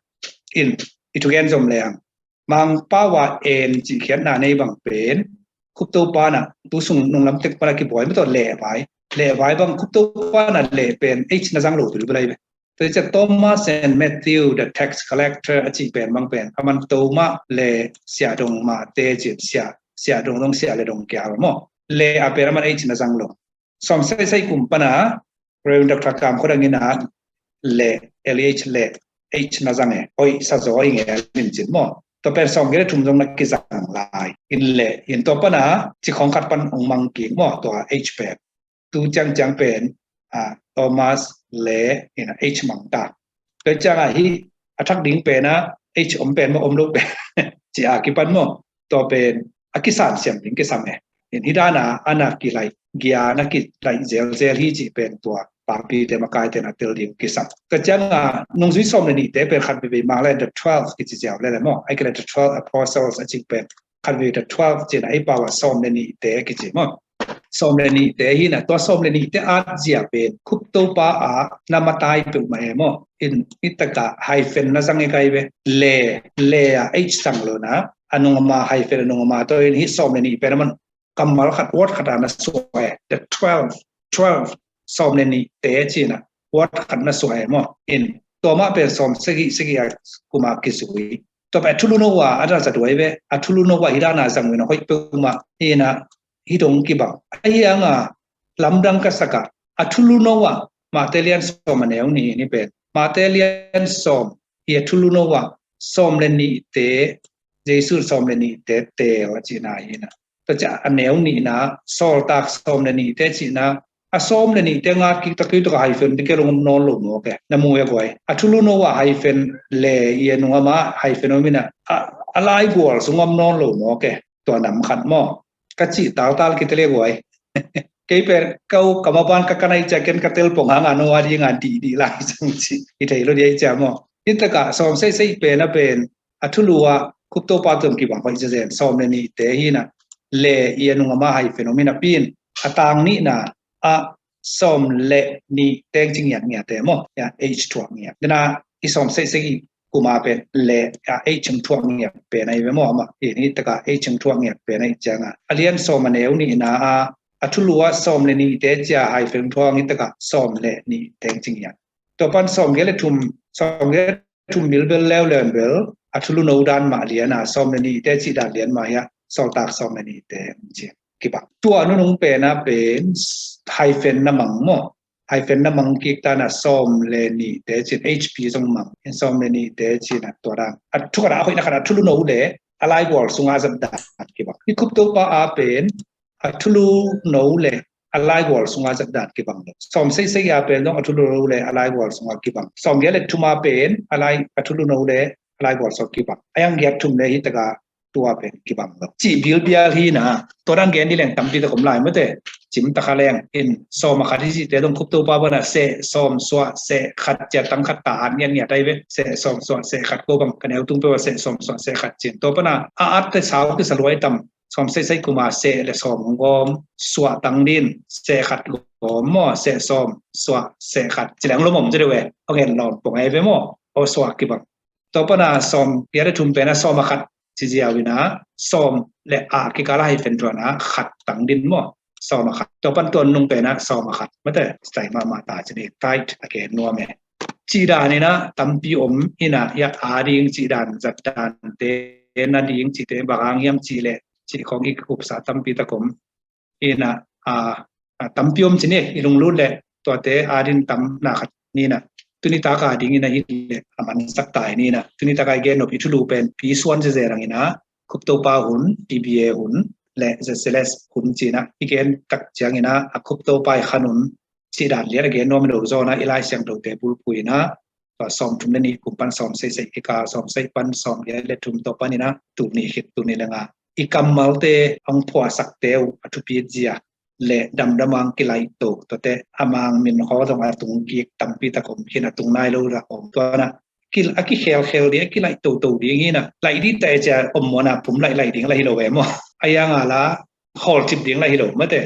in i thugen zom le ang Mangpau a en cihkhiatna nei bang pen Khup Topa na tu sung nunglam tek pana kibuai maw tua lehvai. Lehvai bang Khup Topa na leh pen H na zang lo tu libalai ve. Tua ciat Thomas and Matthew the tax collector a cih pen bang pen aman Toma le Sia Dong Mate cih sia, Sia Dong dong sia le dong kial maw. Leh a pen aman H na zang lo. Sawm seisei kum pana Rev. Doctor Kam Kho Dang in a le L H le H na zang e, oi sa zaw i nge lim cin maw. Tua pen sawm gile thum zong na kizang lai in le in tua pana ci khong khat pan ong mang kik maw tua H pen. Tu ciang ciang pen a Thomas le in a H mang ta. Tua ciang a hi a thak ding pen a H om pen maw om lo pen ci a kipan maw. Tua pen a kisan siam ding kisam e. In hi dana ana kilaih gia na kilaih zelzel hi cih pen tua pangpite makaite na tel ding kisam. Tua cianga nungzui sawm le nihte pen khat veve mang le the twelve kici ziau le le maw. Ai kile the twelve apostles a cih pen khat veve the twelve cina ei pau a sawm le nihte kici maw. Sawm le nihte hi na tua sawm le nihte at zia pen Khup Topa a na matai peuhmah e maw. In hi taka hyphen na zang e kai ve. Le, le a H sang lo na a nungama hyphen a nungama tua in hi sawm le nih pen a man kammal khat word khat a na suah e. The twelve, twelve sawm le nihte cina word khat na suah e maw. In tua mah pen sawm sagih sagih a kuma kizui. Tua pen a thulu no a a na zaduai ve. A thulu no a hi dana zang ve na hoih peuhmah hi na hi dong kibang. A hi anga lamdang ka saka a thulu no a Mate lian sawm a neu nih ni pen Mate lian sawm hi a thulu no a sawm le nihte Jesu sawm le nihte tel a cihna hi na. Tua ciah a neu nihna sawltak sawm le nihte cihna a sawm le nihte ngat kik tak kik tuk a hyphen ding ke lung om nawn lo maw ke na mu e guai. A thulu no a hyphen le i a nungama hyphen om ina a laigual sung om nawn lo maw ke. Tua nam khat maw ka cih taltal kite le guai. Kei pen kau kamaban ka kanai cia ken ka tel pong hanga no a dinga dihdih lai cang ci i thei lo di ai cia maw. Hi taka sawm seisei pen a pen a thulu a Khup Topa tuam kibang hoih zezen sawm le nihte hi na le i a nungama hyphen om hi na pin a tang nihna a sawm le nih teng ci ngiat ngiat te maw, ya, H thuak ngiat. Dena i sawm seisei i kuma pen le, ya, H thuak ngiat pen ahi ve maw, ama i ni taka H thuak ngiat pen ahi cianga a lian sawm a neu nihna a, a thulu a sawm le nih te cia hyphen thuak ngiat taka sawm le nih teng ci ngiat. Tua pan sawm giat le thum, sawm giat le thum bilbel leuleu bel a thulu no dan mah lian a, sawm le nih te cih dan lian mah hi a, sawltak sawm le nih te ci kibang. Tua nunung pen a pen hyphen na mang maw, hyphen na mang kik ta na sawm le nih te cin H P zong mang in sawm le nih te cin a tua dan a thukhat a hoih na khat a thulu no le a laigual sunga zat dan kibang. I Khuptopa a pen a thulu no le a laigual sunga zat dan kibang lo. Sawm seisei a pen zong a thulu no le a laigual sunga kibang. Sawm giat le thum a pen a lai, a thulu no le a laigual sunga kibang. A yang giat thum le hi taka tua pen kibang lo. Cih bilbial hi na, tua dan gen ni leng tampi tak om lai mate. Cim takha leng in sawm a khat hi cih te dong Khuptopa pana seh sawm suah seh khat cia tang khat ta an ngiat ngiat ai ve. Seh sawm suah seh khat ko bang ka neu tung pe wa seh sawm suah seh khat cin. Tua pana a at te sau kisa luai tam sawm seisei kuma seh le sawm gawm suah tang din seh khat gawm maw, seh sawm suah seh khat ci leng lom om ci de we. Ong en lawm pong ai ve maw, o suah kibang. Tua pana sawm giat le thum pena sawm a khat ci ziau ina sawm le a kikala hyphen thuana khat tang din maw, sawm a khat. Tua pan tua nung pena sawm a khat mate, sai mahmah ta ci ni, tight a ke nuam e. Cih dan ina tampi om ina, ya, a ding cih dan zat dan te na ding cih te bang hang hiam cih le cih khong i kupsa tampi tak om ina, a, a, tampi om ci ni, i lunglut le tuate a din tam na khat ni na. Tuni taka ding ina hi le a mansak tai ni na. Tuni taka i gen nop i thulu pen Pi Suan Zeze rang ina, Khuptopa hun, P B A hun le Z C L S hun cina i gen tak ciang ina a Khuptopa i khan hun cih dan lian a gen nuam lo zawna i Lai Siangthote bulphuina, tua sawm thum le nih kum pan sawm seisei kikal sawm seisei pan sawm giat le thum tua pan ina tul nih khit tul nih le nga i kammalte hong phuahsakte uh a thupit zia le damdam ang kilaih to tuate a mang min haw zong a tung kik tampi tak om khin a tung nai lo rak om tuana kil a kikhelkhel ding a kilaih toto ding hina. Laih ding ta e cia om muana pum laih laih ding la hi lo e maw, a yang a la hawlcip ding la hi lo mate.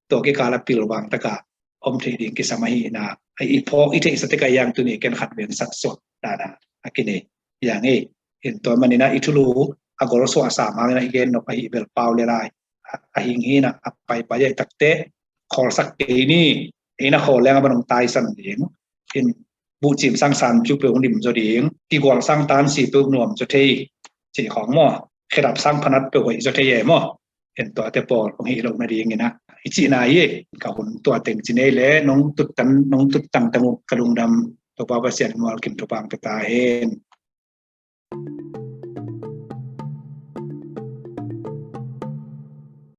Tua kikal a pilvang taka om thei ding kisam ahi na, i phawk i theihsa tek a yang tuni ken khat ven sak suak dana a kinei yang e. In tua manina i thulu a gol suah sam hangina i gen nop ahi bel pau le lai a hing hina a paipai ai takte khawlsak kei ni. Eina khawl leng a manong taisan ding in buhcim sang san piu peuh hong dim zaw ding, kigual sang tan si peuh nuam zaw thei cih khawng maw, khedap sang phanat peuh hoih zaw thei e maw. En tuate pawl hong hih loh nadingina i cihna hi. Ka hun tua teng ci nei le nong tuttan, nong tuttang tang uh ka lungdam. Topa Pasian mual kim topang peta hen.